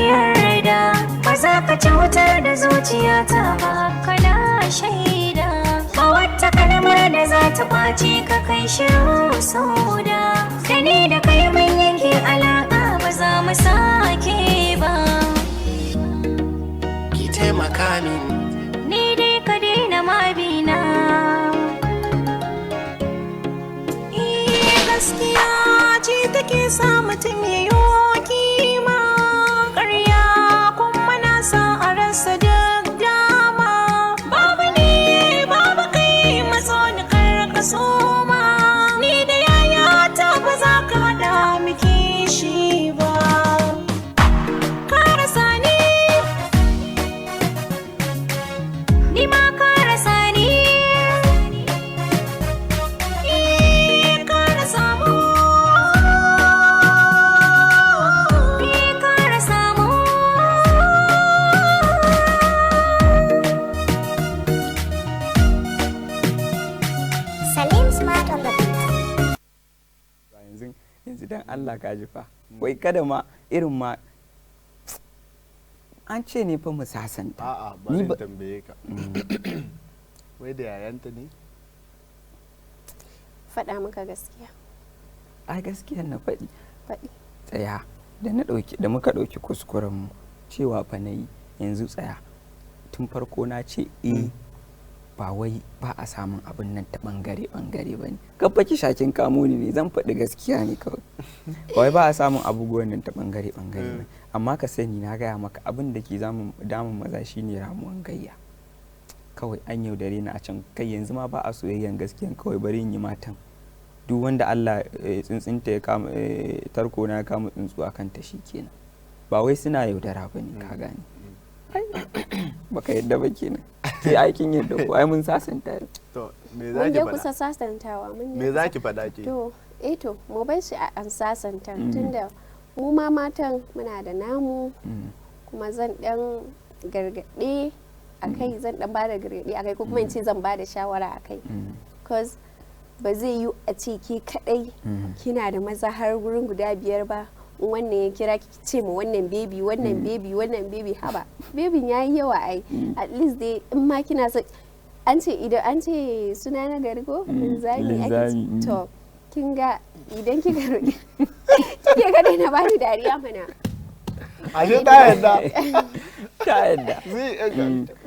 yarda, ba za ka cutar da zuciyata ba, kana shaida. Ba wata kalmar da za ta kwace ka, kai shiru sauda. Da ni da kai mun yanke alaka, ba za mu sake ba. Ki taimaka min. Ni dai ka daina mabina. Eh, gaskiya ce take sa mutum ya yi kima, ƙarya kuma na sa a rasa duk dama. Babu ni babu kai, matso ni kar ka soma. Ni da yayata ba za ka haɗa miki shi ba. Ka rasa ni. Ni ma ka rasa ni. Eh, ka rasa mu. Ni ka rasa mu. Salim Smart on the beat. Ba yanzu yanzu, dan Allah ka ji fa, wai kada ma irin ma an ce ne fa mu sasanta. A'a, Ni bari in ba- tambaye ka, wai da yayanta ne? Faɗa maka gaskiya. Ai gaskiyar na faɗi. Faɗi. Tsaya, da na ɗauki, da muka ɗauki kuskuren mu cewa fa na yi yanzu, tsaya, tun farko na ce eh, ba wai ba a samun abin nan ta bangare bangare ba ne. Gaba ki shakin kamo ni ne, zan faɗi gaskiya ne kawai. Ba wai ba a samun abubuwan nan ta bangare bangare ba, amma ka sani na gaya maka abin da ke damun maza shine ramuwan gayya. Kawai an yaudare ni a can. Kai, yanzu ma ba a soyayyan gaskiyan, kawai bari in yi matan. Duk wanda Allah tsuntsunta ya kama tarko na ya kama tsuntsu a kanta kenan. Ba wai suna yaudara ba ne, ka gane? Ai, baka yadda ba kenan. Ke aikin yadda ko ai mun sasanta yau. To me Mun za ki je faɗa? kusa sasantawa mun je Me za kusa. ki faɗa ke? To eh, to mu bar shi a an sasanta, tunda mu ma matan muna da namu. Kuma zan dan gargaɗe a kai, zan dan bada gargaɗi a kai, ko kuma in ce zan bada shawara a kai, cause ba zai yi a ce ke kadai kina da maza har gurin guda biyar ba. In wannan ya kira ki, ki ce ma wannan baby, wannan baby, wannan baby. Haba, babyn yayi yawa ai. At least dai in ma kina so An ce idan an ce suna na gari ko linzami ake linzami, ce. To kin ga idan kika roƙi kike ga daina bani dariya mana. Ashe ta yadda. Ta yadda.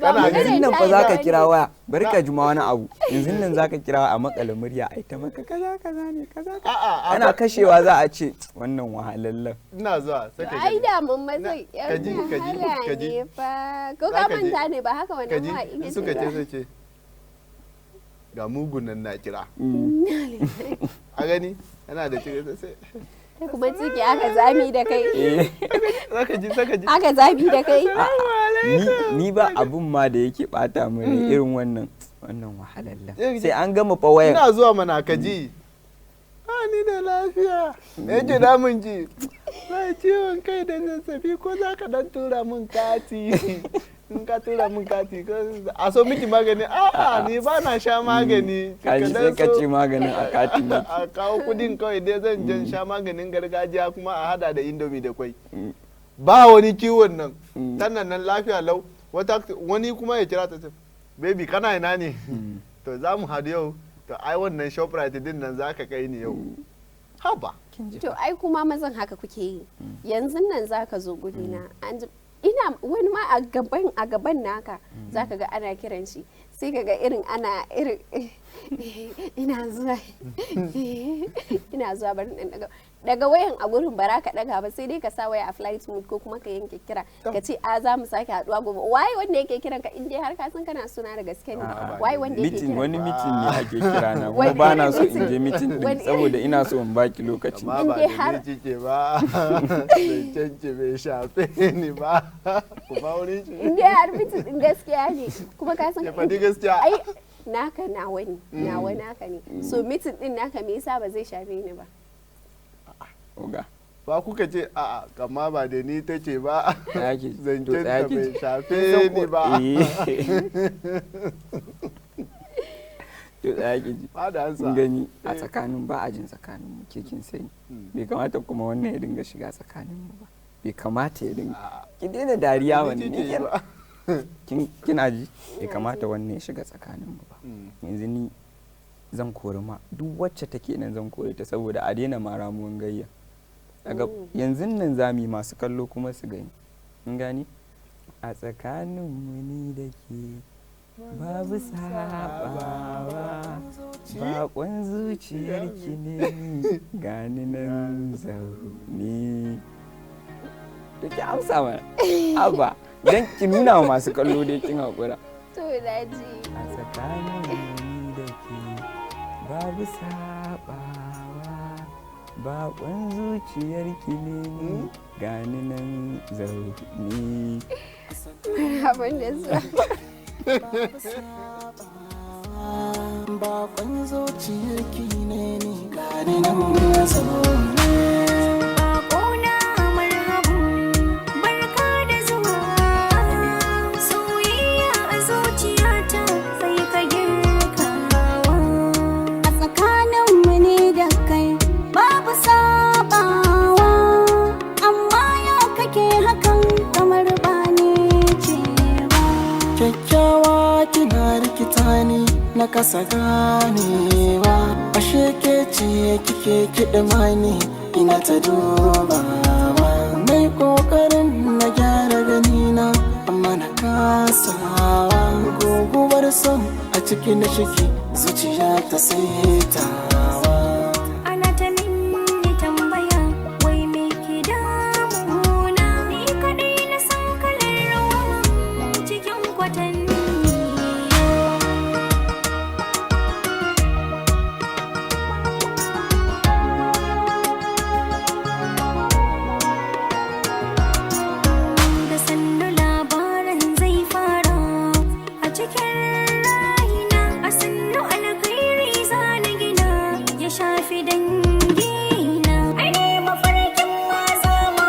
Kana Ba Yanzu gani? nan fa ta zaka yadda kira bane. waya, bari ka juma wani abu. Yanzu nan zaka kira waya a makala murya, ai ta maka kaza kaza ne kaza kaza. A'a, Ana kashewa za a ce wannan wahalallen. Ina zuwa sai ka Ai gani. da mun mazan yan Kaji, kaji, wahala kaji. ne fa. Ko Za ka ka je. manta ne ba haka wannan Kaji mawaƙin in ya suka ce ce ba? sai ce ga mugun nan na kira. A gani yana da ciki sai Kai kuma ciki aka zami da kai. zaka ji, zaka ji. Aka zami da kai. Ni ba abun ma da yake bata min rai irin wannan wahalallen. Eh, Sai an gama fa wayan. Ina zuwa mana ka ji. A ni da lafiya. Me yake damun ji? Ba ciwon kai da zazzabi, ko za ka dan tura min kati? In ka tura min kati ko a so miki magani? A'a, ni ba na sha magani. Kaji sai dan ka so- ce maganin a katin yake. A kawo kudin kawai dai zan jan sha maganin gargajiya kuma a hada da indomi da kwai. Ba wani kiwon nan. Tana nan lafiya lau. Wata wani kuma ya kira ta ce, "Baby, kana ina ne? To za mu hadu yau. To ai wannan Shoprite din nan za ka kai ni yau." Haba. To ai kuma mazan haka kuke yi. Yanzu nan zaka zo gurina. An ji ina wani ma a gaban naka zaka ga ana kiran shi, sai ka ga irin ana irin ina zuwa, ina zuwa, bari in daga daga wayan a gurin, bara ka daga ba, sai dai ka sa waya a flight mode ko kuma ka yanke kira, ka ce a za mu sake haduwa gobe. Waye wanda yake kiran ka in dai har ka san kana suna da gaske ne? A'a, Waye wanda yake meeting kiran? Wani meeting ne ake kira na kuma Wani ba na so in meeting? je meeting din saboda ina so in baki lokaci. Amma In ba dai da har- ni kike ba. Zancen ki bai shafe ni ba. Kuma wurin shi. In dai har meeting din gaskiya ne kuma ka san Ya faɗi gaskiya. Ai naka nawa ne, nawa naka ne, so meeting din naka me yasa ba zai shafe ni ba? Oga. Ba kuka ce a'a, kama ba da ni take ba. Tsaya ki to Zancen tsaya ta ki bai ji. shafe Kin san ni ko- ba. To tsaya ki ji. Ba da ansa. Kin gani a tsakanin ba a jin tsakanin mu, ke kin sani. Bai kamata kuma wannan ya dinga shiga tsakanin mu ba. Bai kamata ya dinga. Ki daina dariya Ni wani. kike yi ba. Kina ji? Bai kamata wannan ya shiga tsakanin mu ba. Yanzu ni zan kori ma duk wacce take nan, zan kore ta saboda a daina ma ramuwan gayya. Daga yanzu nan za mu yi masu kallo kuma su gani. Kin gani? A tsakanin mu ni da ke babu sabawa, bakon zuciyarki ne ni, gani nan zaune. To ki amsa mana. Abba, dan ki nuna wa masu kallo dai kin haƙura. To na ji. A tsakanin ni da ke babu sabawa, bakon zuciyarki ne ni, gani nan zaune. Abin da zuwa. Bakon zuciyarki ne ni, gani nan zaune. Bakona marhabu, barka da zuwa. Soyayya a zuciyata sai ka girkawa. A tsakaninmu ne da kai babu sabawa, amma ya kake hakan kamar ba ni ce ba. Kyakkyawa kina rikita ni, na kasa ganewa. Ashe ke ce kike kiɗima ni, ina ta dubawa. Mai ƙoƙarin na gyara ganina amma na kasawa. Guguwar son a ciki na shiki, zuciya ta saitawa. Ana ta minni tambaya, wai me ke damuna? Ni kaɗai na san kalar ruwan cikin kwatanni. Da sannu labarin zai fara a cikin raina, a sannu alkhairi za na gina ya shafi dangina. Ai ne mafarkin maza ma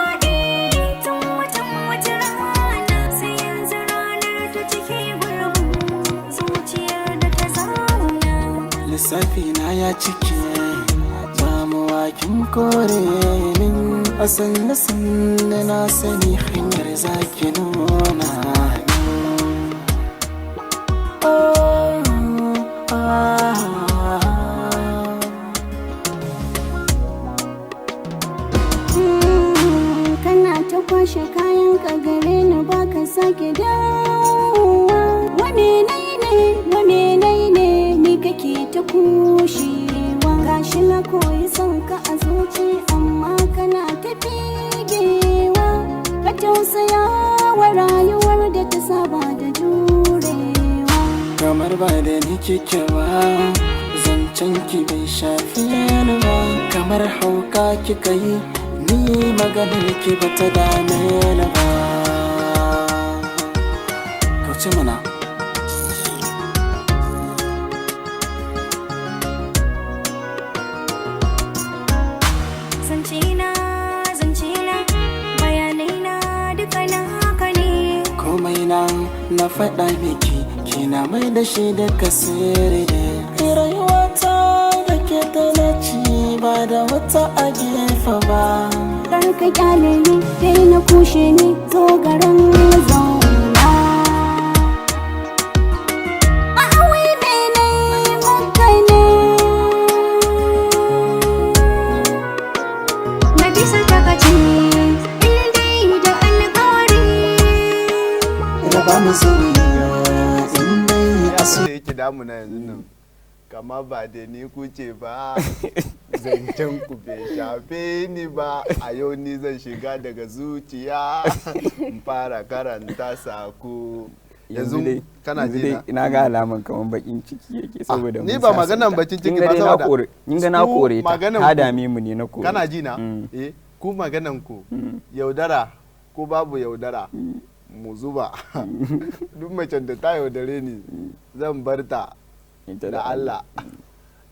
tun watan wata rana, sai yanzu ranar ta cike gurbin zuciyar da ta zauna. Lissafi na ya cike, damuwa kin kore min. A sannu sannu na sani hanyar zaki nuna min. Oh. Wa menene ni kake ta kushewa? Gashi na koyi son ka a zuci, amma kana ta figewa. Ka tausaya wa rayuwar da ta saba da jurewa. Kamar ba da ni kike ba, zancen ki bai shafe ni ba. Kamar hauka kika yi, ni maganar ki ba ta dame ni ba. Kauce mana. Zance na, zance na, bayanai na duka naka ne. Komai na na faɗa miki, kina mai da shi da sirri ne. Rayuwata da ke tana ci ba da wata a gefe ba. Kar ka kyale ni, daina kushe ni, zo garin zauna. A'a, wai mene maka ne? Na bisa takaci, in dai da alƙawari. Raba mu soyayya in dai a Abin da yake damuna yanzu nan, kama ba da ni kuce ba, zancen ku bai shafe ni ba. A yau ni zan shiga daga zuciya in fara karanta sako yanzu. Dai, Kana yanzu ji dai na? Ina ga alaman kaman bakin ciki yake saboda Ni mun ba sasanta. maganan bakin ciki Kin ga ba, dai na saboda kin ga na su kore ta maganan ta ku- dame mu ne na kore. Kana ji na? Mm. Eh, ku maganan ku yaudara ko babu yaudara, mu zuba. Duk macen da ta yaudare ni, zan bar ta Ita da Allah.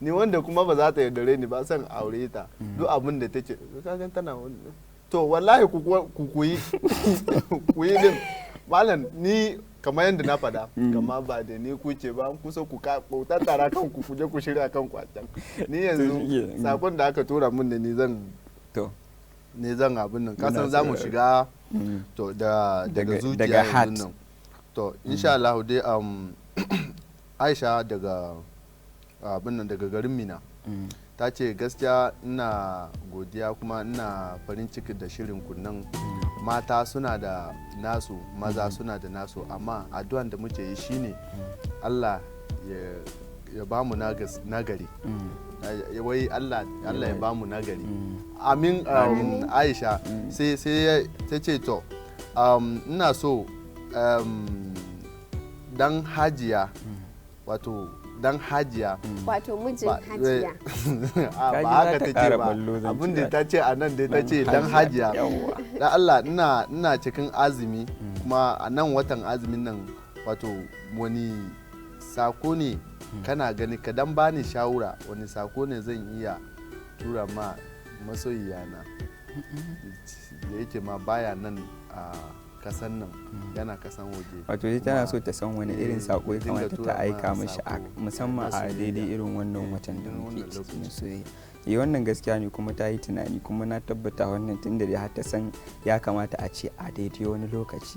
Ni wanda kuma ba za ta yaudare ni ba, san aure ta. Duk abin da take ka gan tana wani- to wallahi ku kuyi ku yi din. Malam, ni kamar yadda na faɗa, kama ba da ni kuce ba, an kusa ku tattara kanku ku je ku shirya kanku a can. Ni yanzu shikenan. sakon da aka tura min da ni zan To ne zan abin nan, Muna kasan za mu sauraro. shiga to da daga zuciya Daga yanzu heart. nan. To insha Allah dai, Aisha daga abin nan, daga garin Mina, ta ce gaskiya ina godiya kuma ina farin ciki da shirin kunnan. Mata suna da nasu, maza suna da nasu, amma addu'an da muke yi shine Allah ya ba mu nagari. Wai Allah ya ba mu nagari. Amin. Aisha sai ta ce to, ina so dan Hajiya, wato dan Hajiya. Wato mijin Ba Hajiya. A, Kaji ba za haka ta ta ce ƙara ba. ballo zan Abin ce da za ta ce a nan dai, ta ce dan Hajiya, Hajiya, yawwa. da Allah ina cikin azumi, kuma a nan watan azumin nan, wato wani sako ne kana gani ka dan bani shawara, wani sako ne zan iya tura ma masoyiyana da yake ma baya nan a kasan nan, yana kasan waje? Wato dai tana Kuma, so ta san wani irin sako ya dinga kamata tura ta ma aika mishi sako musamman na a soyayya. daidai irin wannan watan da Irin muke wannan ciki na lokaci. soyayya. Eh, wannan gaskiya ne, kuma ta yi tunani, kuma na tabbata wannan tun da dai har ta san ya kamata a ce a daidai wani lokaci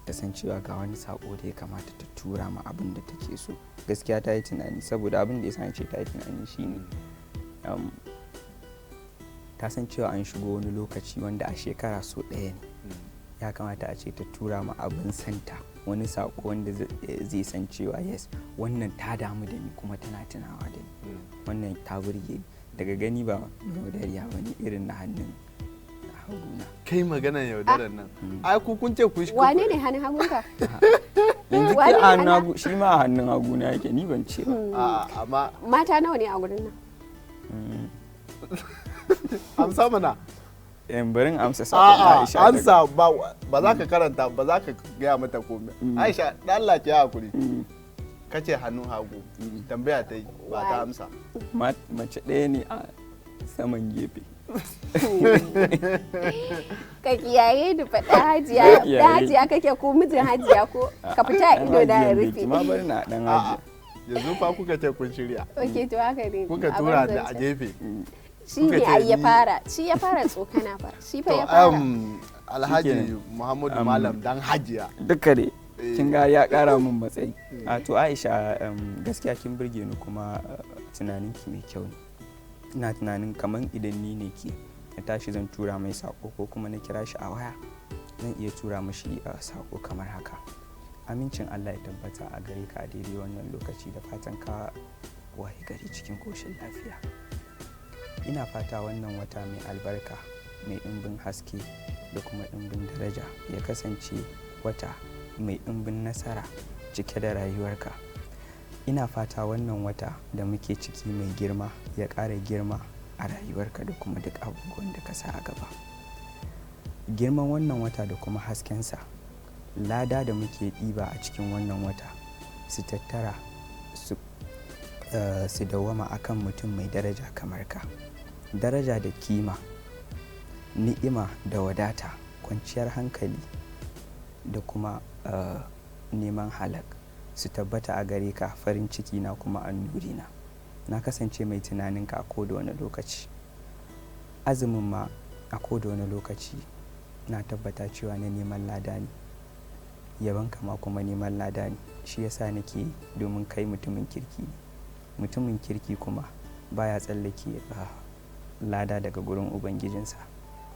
ta san cewa ga wani sako da ya kamata ta tura ma abin da take so. Gaskiya ta yi tunani, saboda abin da ya sa ce ta yi tunani shine ta san cewa an shigo wani lokaci wanda a shekara so ɗaya ne. Ya kamata a ce ta tura ma abin santa wani sako wanda zai san cewa yes, wannan ta damu da ni kuma tana tunawa da ni, wannan ta burge ni. Daga gani ba yaudariya ba ne irin na hannun haguna. Kai, maganan yaudarar nan, ai ku kun ce ku Wane ne hannun hagunka? Yanzu ke Wane a ne hannun hannun- hagu, shi ma a hannun haguna yake, ni ban ce ba. A'a, amma Mata nawa ne a gurin nan? Amsa mana. Yan barin amsa sakon A'a, Aisha daga- amsa ba ba za ka karanta ba, za ka gaya mata komai. Aisha, dan Allah ki hakuri. Kace hannun hagu, tambaya ta yi ba ta amsa. Mace ɗaya ne a saman gefe. Ka kiyaye ni faɗa Hajiya. Kiyaye. Da Hajiya kake ko mijin Hajiya, ko ka fita a Ɗan ido na ya hajiyan bai rufe. ki ma bari na ɗan A'a, hajiya. yanzu fa kuka ce kun shirya. Ok, to haka ne. Kuka A tura bar da a zancen. gefe. Shi Kuka ne ce ai ya ni- fara, shi ya fara tsokana fa, shi fa To ya fara. Alhaji Shikenan. Muhammadu Malam dan Hajiya. Duka dai Eh. kin ga ya kara min matsayi. A to Aisha, gaskiya kin burge ni, kuma tunaninki mai kyau ne. Ina tunanin kamar idan ni ne ke na tashi zan tura mai sako ko kuma na kira shi a waya, zan iya tura mashi sako kamar haka. Amincin Allah ya tabbata a gare ka a daidai wannan lokaci, da fatan ka waye gari cikin koshin lafiya. Ina fata wannan wata mai albarka, mai ɗimbin haske da kuma ɗimbin daraja, ya kasance wata mai ɗimbin nasara cike da rayuwarka. Ina fata wannan wata da muke ciki mai girma ya ƙara girma a rayuwarka da kuma duk abubuwan da ka sa a gaba. Girman wannan wata da kuma haskensa, lada da muke ɗiba a cikin wannan wata, su tattara su dawwama akan mutum mai daraja kamar ka. Daraja da kima, ni'ima da wadata, kwanciyar hankali da kuma neman halak su tabbata a gare ka, farin ciki na kuma annurina. Na kasance mai tunaninka a koda wani lokaci. Azumin ma a koda wani lokaci na tabbata cewa na neman lada ne, yabanka ma kuma neman lada ne. Shi yasa nake yi, domin kai mutumin kirki ne. Mutumin kirki kuma baya tsallake lada daga gurin ubangijinsa.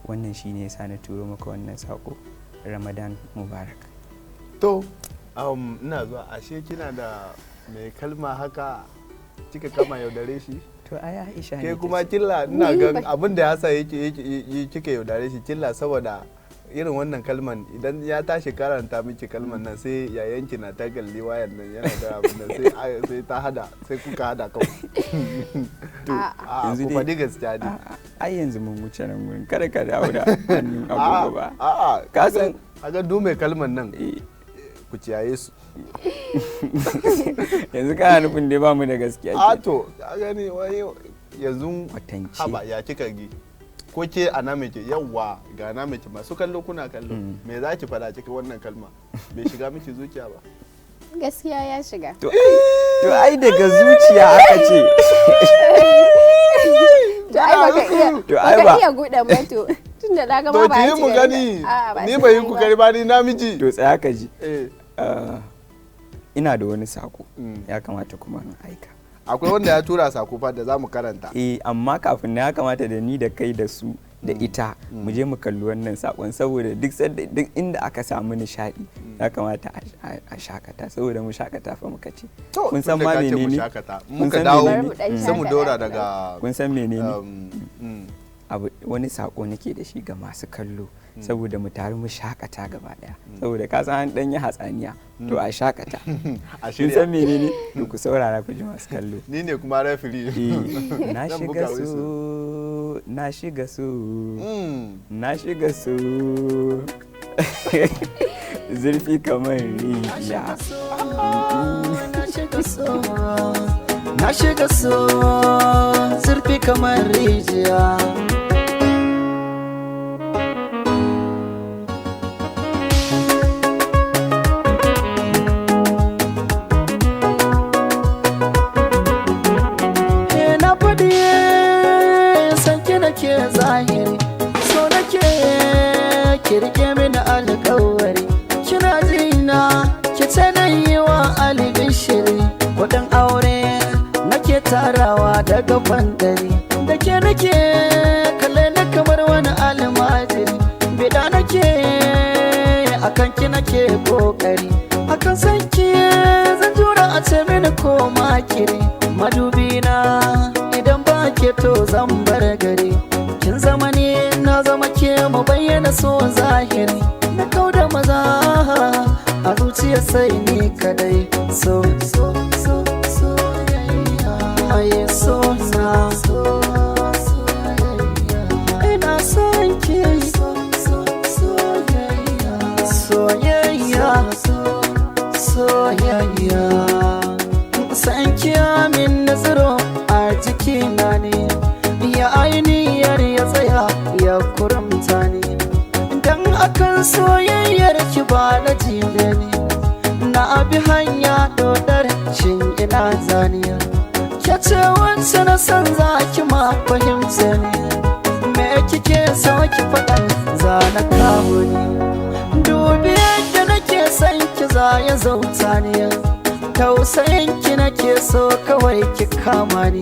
Wannan shine yasa na turo maka wannan sako. Ramadan Mubarak. To, ina zuwa. Ashe kina da mai kalma haka, kika kama yaudare shi? To ai Aisha ne Ke ta kuma ce. Killa, ina Ni gan abin da ya sa yake kika yaudare shi killa, saboda irin wannan kalman idan ya tashi karanta miki kalman nan, sai yayanki na ta kalli wayan nan, yana da abin nan, sai ta hada, sai kuka hada kawai. To, A yanzu ku dai faɗi gaskiya ne. A'a, ai yanzu mun wuce nan gurin, kada ka dawo da hannun agogo ba. A'a, Ka san- kaga du mai kalman nan, Eh, ku ciyaye su. Yanzu kana nufin dai bamu da gaskiya A ke. to, ka gani wai yanzu. Kwatance. Haba, ya kika gi ko ke a na ke yawwa ga na miki, masu kallo kuna kallo, me za ki faɗa cikin wannan kalma? Bai shiga miki zuciya ba? Gaskiya ya shiga. To ai daga zuciya aka ce. To ai baka iya To ai baka iya gudan ba, to tunda na ga ma To ba ki a yi ci mu gari gani. ba. A'a, ba Ni sai bai yi na kokari ba, ni namiji. To tsaya ka ji. Eh. Ina da wani sako, ya kamata kuma in aika. Akwai wanda ya tura sako fa da za mu karanta. Eh, amma kafin na, ya kamata da ni da kai da su da ita mu je mu kalli wannan sakon, saboda duk duk inda aka samu nishadi ya kamata a shakata, saboda mu shakata fa muka ce. To, Kun san tunda ma ka ce mu menene? shakata, Kun muka san dawo menene? Bari mu dan sai mu shakata dora kaɗan. daga Kun san menene? Um. Abu wani sako nake da shi ga masu kallo, saboda mu taru mu shakata gaba daya, saboda ka san an dan yi hatsaniya, to a shakata. A Kun shirya. san menene? To ku saurara ku ji, masu kallo. Ni ne kuma referee. Eh, na Zan shiga buga whistle. su, na shiga su, na shiga su zurfi kamar rijiya. Na shiga so, na shiga so zurfi kamar rijiya. Eh, na faɗi san ki nake zahiri, so nake ki rike mini alƙawari. Kina jina, ki ce na yi wa albishiri. Kuɗin aure nake tarawa daga bandari, da ke nake kalle ni kamar wani almajiri. Bida nake akan ki, nake kokari akan san ki, zan jura a ce mini ko makiri. Madubi na, idan ba ke to zan bar gari. Kin zama ni, na zama ke, mu bayyana so zahiri. Na kauda maza a zuciya, sai ni kadai. So so so soyayya, ai so na so soyayya, ina son ki. So so soyayya, soyayya, so soyayya. San ki amin nazaro a jikina ne, ya ainihiyar ya tsaya ya kuramta ne. Dan akan soyayyar ki ba na jile ne, na abi hanya dodar, shin ina zaniya? Ke ce wacce na san za ki ma fahimta ne. Me kike so ki faɗa, za na kawo ni. Dubi yadda nake son ki, za ya zauta ni. Tausayin ki nake so, kawai ki kama ni.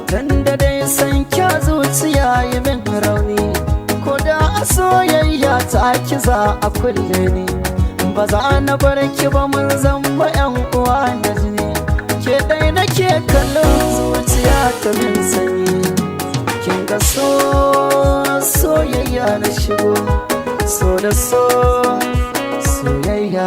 Tunda dai san kya zuciya yi min rauni, ko da a soyayya ta ki za a kulle ni. Ba za na bar ki ba, mun zama yan uwa da jini. Ke dai nake kallon, zuciya ta min sanyi. Kin ga so, soyayya na shigo, so da so soyayya.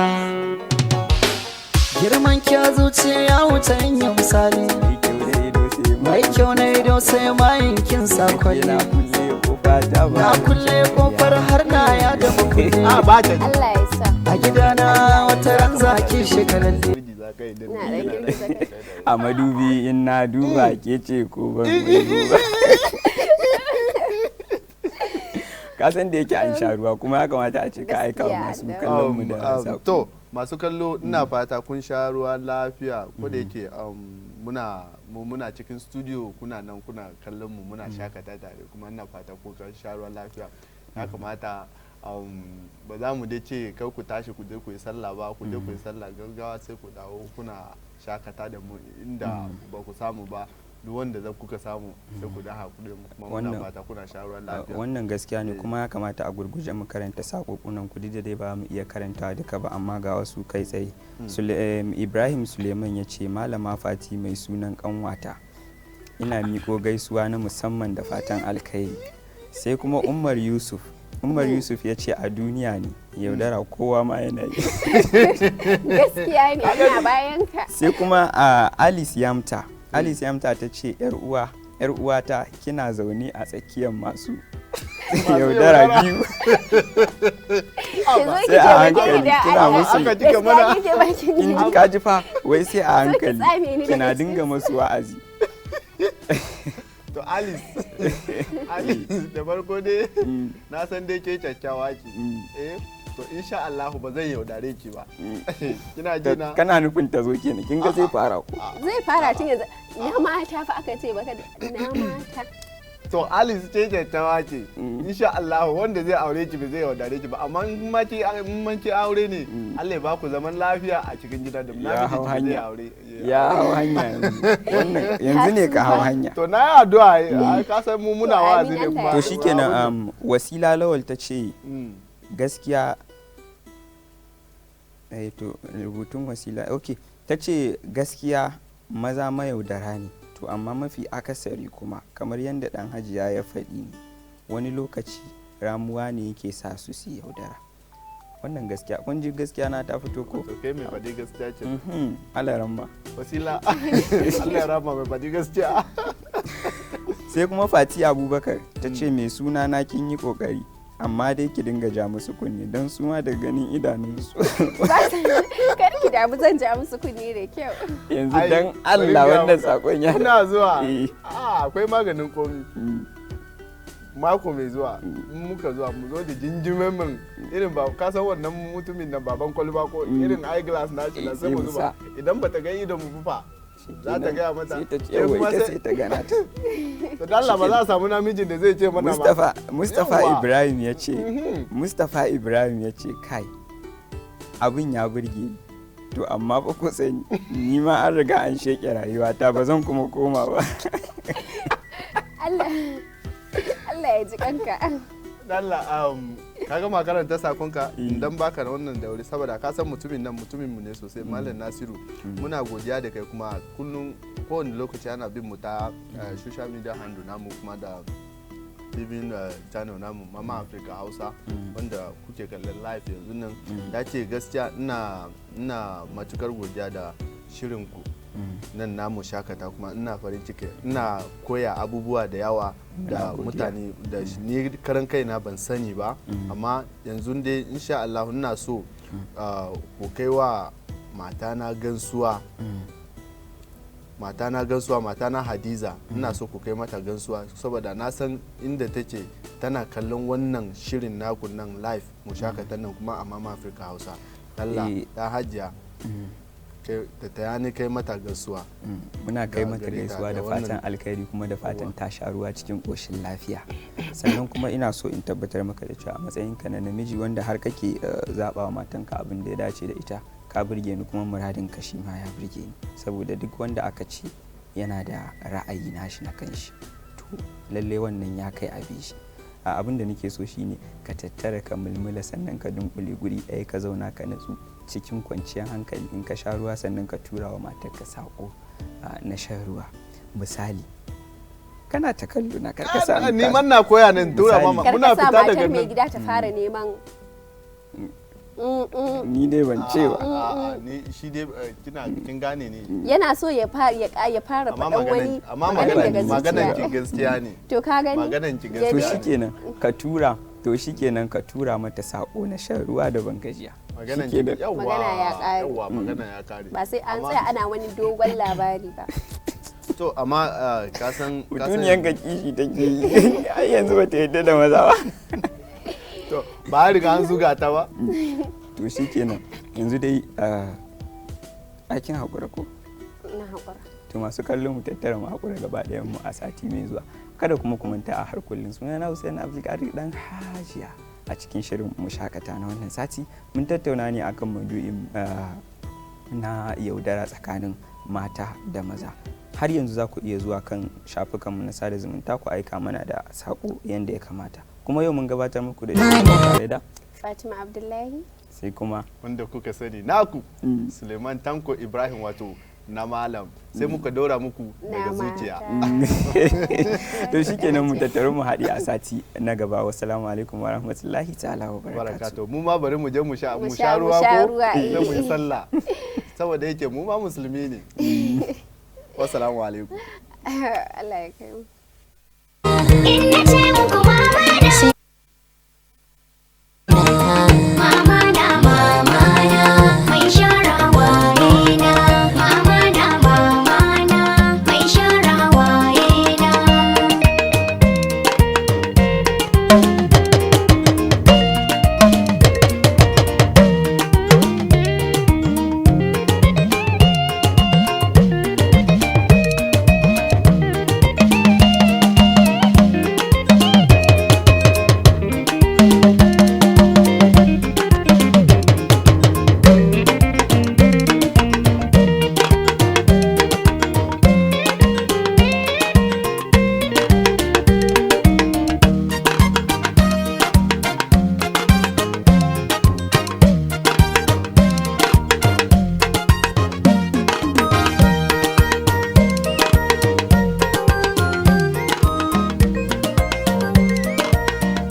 Girman ki a zuciya ya wuce in yi misali. Mai kyau da ido sai Mai kyau na ido sai mayin kin sa kwalli. Na kulle kofa ta ba Na kulle kofar har na ya da makulle. A ba ta. Allah ya sa. A gidana wata ran zaki shiga lalle. Miji za ka yi da Na ɗan girgiza kai. A madubi in na duba, ke ce ko ban duba? Ka san da yake an sha ruwa, kuma ya kamata a ce ka aika wa Gaskiya, masu da- kallon mu da sako. To, masu kallo, ina fata kun sha ruwa lafiya. Ko da yake muna mu muna cikin studio, kuna nan kuna kallon mu, muna shakata tare, kuma ina fata kun sha ruwa lafiya. Ya kamata ba za mu dai ce kar ku tashi ku je ku yi sallah ba. Ku je ku yi sallah gaggawa, sai ku dawo kuna shakata da mu. Inda ba ku samu ba, duk wanda za kuka samu sai ku da hakuri mu, kuma muna fata kuna sha ruwa lafiya. Wannan gaskiya ne, kuma ya kamata a gurguje mu karanta sakokunan ku, duk da dai ba mu iya karanta duka ba, amma ga wasu kai tsaye. Ibrahim Suleiman ya ce, "Malama Fati mai sunan kanwata, ina miko gaisuwa na musamman da fatan alkhairi." Sai kuma Umar Yusuf, Umar Yusuf ya ce, "A duniya ne yaudara, kowa ma yana yi." Gaskiya ne, ina bayan ka. Sai kuma a Alice Yamta, Alice Yamta ta ce, "Yar uwa, yar uwata, kina zaune a tsakiyar masu yaudara yaudara. biyu." Ki zo ki Sai a taimake ni hankali, da kina Allah. musu- Aka kika mana. Gaskiya kike bakin Kin ji, kaji fa, wai sai a hankali, tsame ni kina daga dinga masu wa'azi. To Alice, Alice, da farko dai na san dai ke kyakkyawa ki. Eh, to insha Allah ba zan yaudare ki ba. Kina ji na? Kana nufin ta zo kenan? Kin ga zai fara ko? Zai fara tun yanzu. Na mata fa aka ce baka na mata. To Alice ce kyakkyawa ce. Insha Allah wanda zai aure ki ba zai yaudare ki ba, amma in ma ki, in ma ki aure ne, Allah ya ba ku zaman lafiya a cikin gida da Ya namiji hau ki zai hanya. aure. Ya hau hanya yanzu, wannan yanzu ne ka hau hanya. To na yi addu'a, ai, ka san mu muna To, wa'azi amin, ne Allah kuma. ya To shikenan, Wasila Lawal ta ce gaskiya, eh, to rubutun Wasila, okay, ta ce gaskiya maza mayaudara ne, to amma mafi akasari kuma kamar yadda dan Hajiya ya faɗi ne, wani lokaci ramuwa ne yake sa su su yaudara. Wannan gaskiya, kun ji gaskiya na ta fito ko? To kai mai faɗi gaskiya ce. Alaramma. Wasila, Allah ya rama mai faɗi gaskiya. Sai kuma Fati Abubakar ta ce, "Mai suna na, kin yi kokari, amma dai ki dinga ja musu kunne, don su ma da ganin idanunsu." Kar ki damu, zan ja musu kunne da kyau. Yanzu Ai, dan bari Allah gaya wannan maka. sakon ya Ina zuwa. Eh. Ah, akwai maganin komi. Mako mai zuwa in muka zuwa, mu zo da jinjimen min irin ba ka san wannan mutumin nan, baban kwalba ko irin eyeglass na shi na, Eh, sai sai mu mu zuba. sa. Idan bata ga idon mu fa, za ta gaya mata. Sai ta ce Ke yawa kuma ita sai- sai ta gana ta. To dan Allah ba za a samu namijin da zai ce mana ba. Mustapha, Mustapha Yawwa. Ibrahim ya ce, Mustapha Ibrahim ya ce, "Kai, abin ya burge ni, to amma fa ku sani, ni ma an riga an sheke rayuwata, ba zan kuma koma ba." Allah Allah ya ji kanka. Dan Allah, ka gama karanta sakonka? Dan baka da wannan da wuri, saboda ka san mutumin nan mutumin mu ne sosai. Malam Nasiru, muna godiya da kai, kuma kullum kowane lokaci ana bin mu ta social media handle namu, kuma da TV channel namu, Mama Africa Hausa, wanda kuke kallon live yanzu nan. Ya ce gaskiya ina matukar godiya da shirin ku nan namu shakata, kuma ina farin ciki, ina koya abubuwa da yawa da Muna godiya. mutane da ni karan kaina ban sani ba. Amma yanzu dai insha Allah ina so ku kai wa matana gansuwa, matana gansuwa, matana Hadiza. Ina so ku kai mata gansuwa, saboda na san inda take tana kallon wannan shirin naku nan live mu shakata nan, kuma a Mama Africa Hausa. Allah Eh. ta Hajiya da ta yani kai mata gaisuwa. Muna kai Ga mata gare ta gaisuwa da da fatan wannan- alkhairi, kuma da fatan ta sha ruwa cikin ƙoshin lafiya. Sannan kuma ina so in tabbatar maka da cewa a matsayinka na namiji wanda har kake zaɓa wa matanka abin da ya dace da ita, ka burge ni, kuma muradin ka shi ma ya burge ni, saboda duk wanda aka ce yana da ra'ayi nashi na kanshi, to lalle wannan ya kai abi shi. A abin da nake so shine ka tattara, ka mulmula, sannan ka dunkule guri ɗaya, ka zauna, ka natsu cikin kwanciyar hankali. In ka sha ruwa, sannan ka tura wa matarka sako na shan ruwa. Misali, kana ta kallo na, karka sa Ni man na koya nan tura Misali. mama Kar muna ka sa fita matar daga mai nan. gida ta fara neman Ni dai ban ce ba. A'a, ni shi dai kina kin gane ne. Yana so ya fara ya fara Amma faɗan wani maganan, amma maganar maganan daga maganan ki zuciya. gaskiya ne. To, ka gani. Maganan ki To, gaskiya ne. shikenan ka tura, to shikenan ka tura mata sako na shan ruwa da ban gajiya. Maganan ki Shikenan. yawwa. Magana ya ƙare. Yawwa, magana ya kare. Ba sai an tsaya ana wani dogon labari ba. To, amma ka san Mutuniyan ka kishi take yi, ai yanzu bata yadda da maza ba. To, ba a riga an zuga ta ba. To shikenan, yanzu dai aikin haƙura ko? Na haƙura. To, masu kallon, mu tattara mu haƙura gaba ɗayan mu a sati mai zuwa. Kada kuma ku manta, a har kullum suna na Hussein Abdulkadir Dan Hajiya. A cikin shirin Mu Shakata na wannan sati, mun tattauna ne akan maudu'in na yaudara tsakanin mata da maza. Har yanzu za ku iya zuwa kan shafukanmu na sada zumunta ku aika mana da saƙo yadda ya kamata. Kuma yau mun gabatar muku da shirin tare da Fatima Abdullahi. Sai kuma wanda kuka sani, naku Suleiman Tanko Ibrahim, wato na malam, sai muka dora muku Na daga zuciya. mata. To shikenan, mu tattaru mu haɗe a sati na gaba. Wassalamu alaikum wa rahmatullahi ta'ala wa barakatuh. Barakatu. Mu ma bari mu je mu sha Mu mu sha- sha mu ruwa sha ko ruwa, eh. sai mu yi sallah, saboda yake mu ma musulmi ne. Wassalamu alaikum. Allah ya kai mu. In na ce muku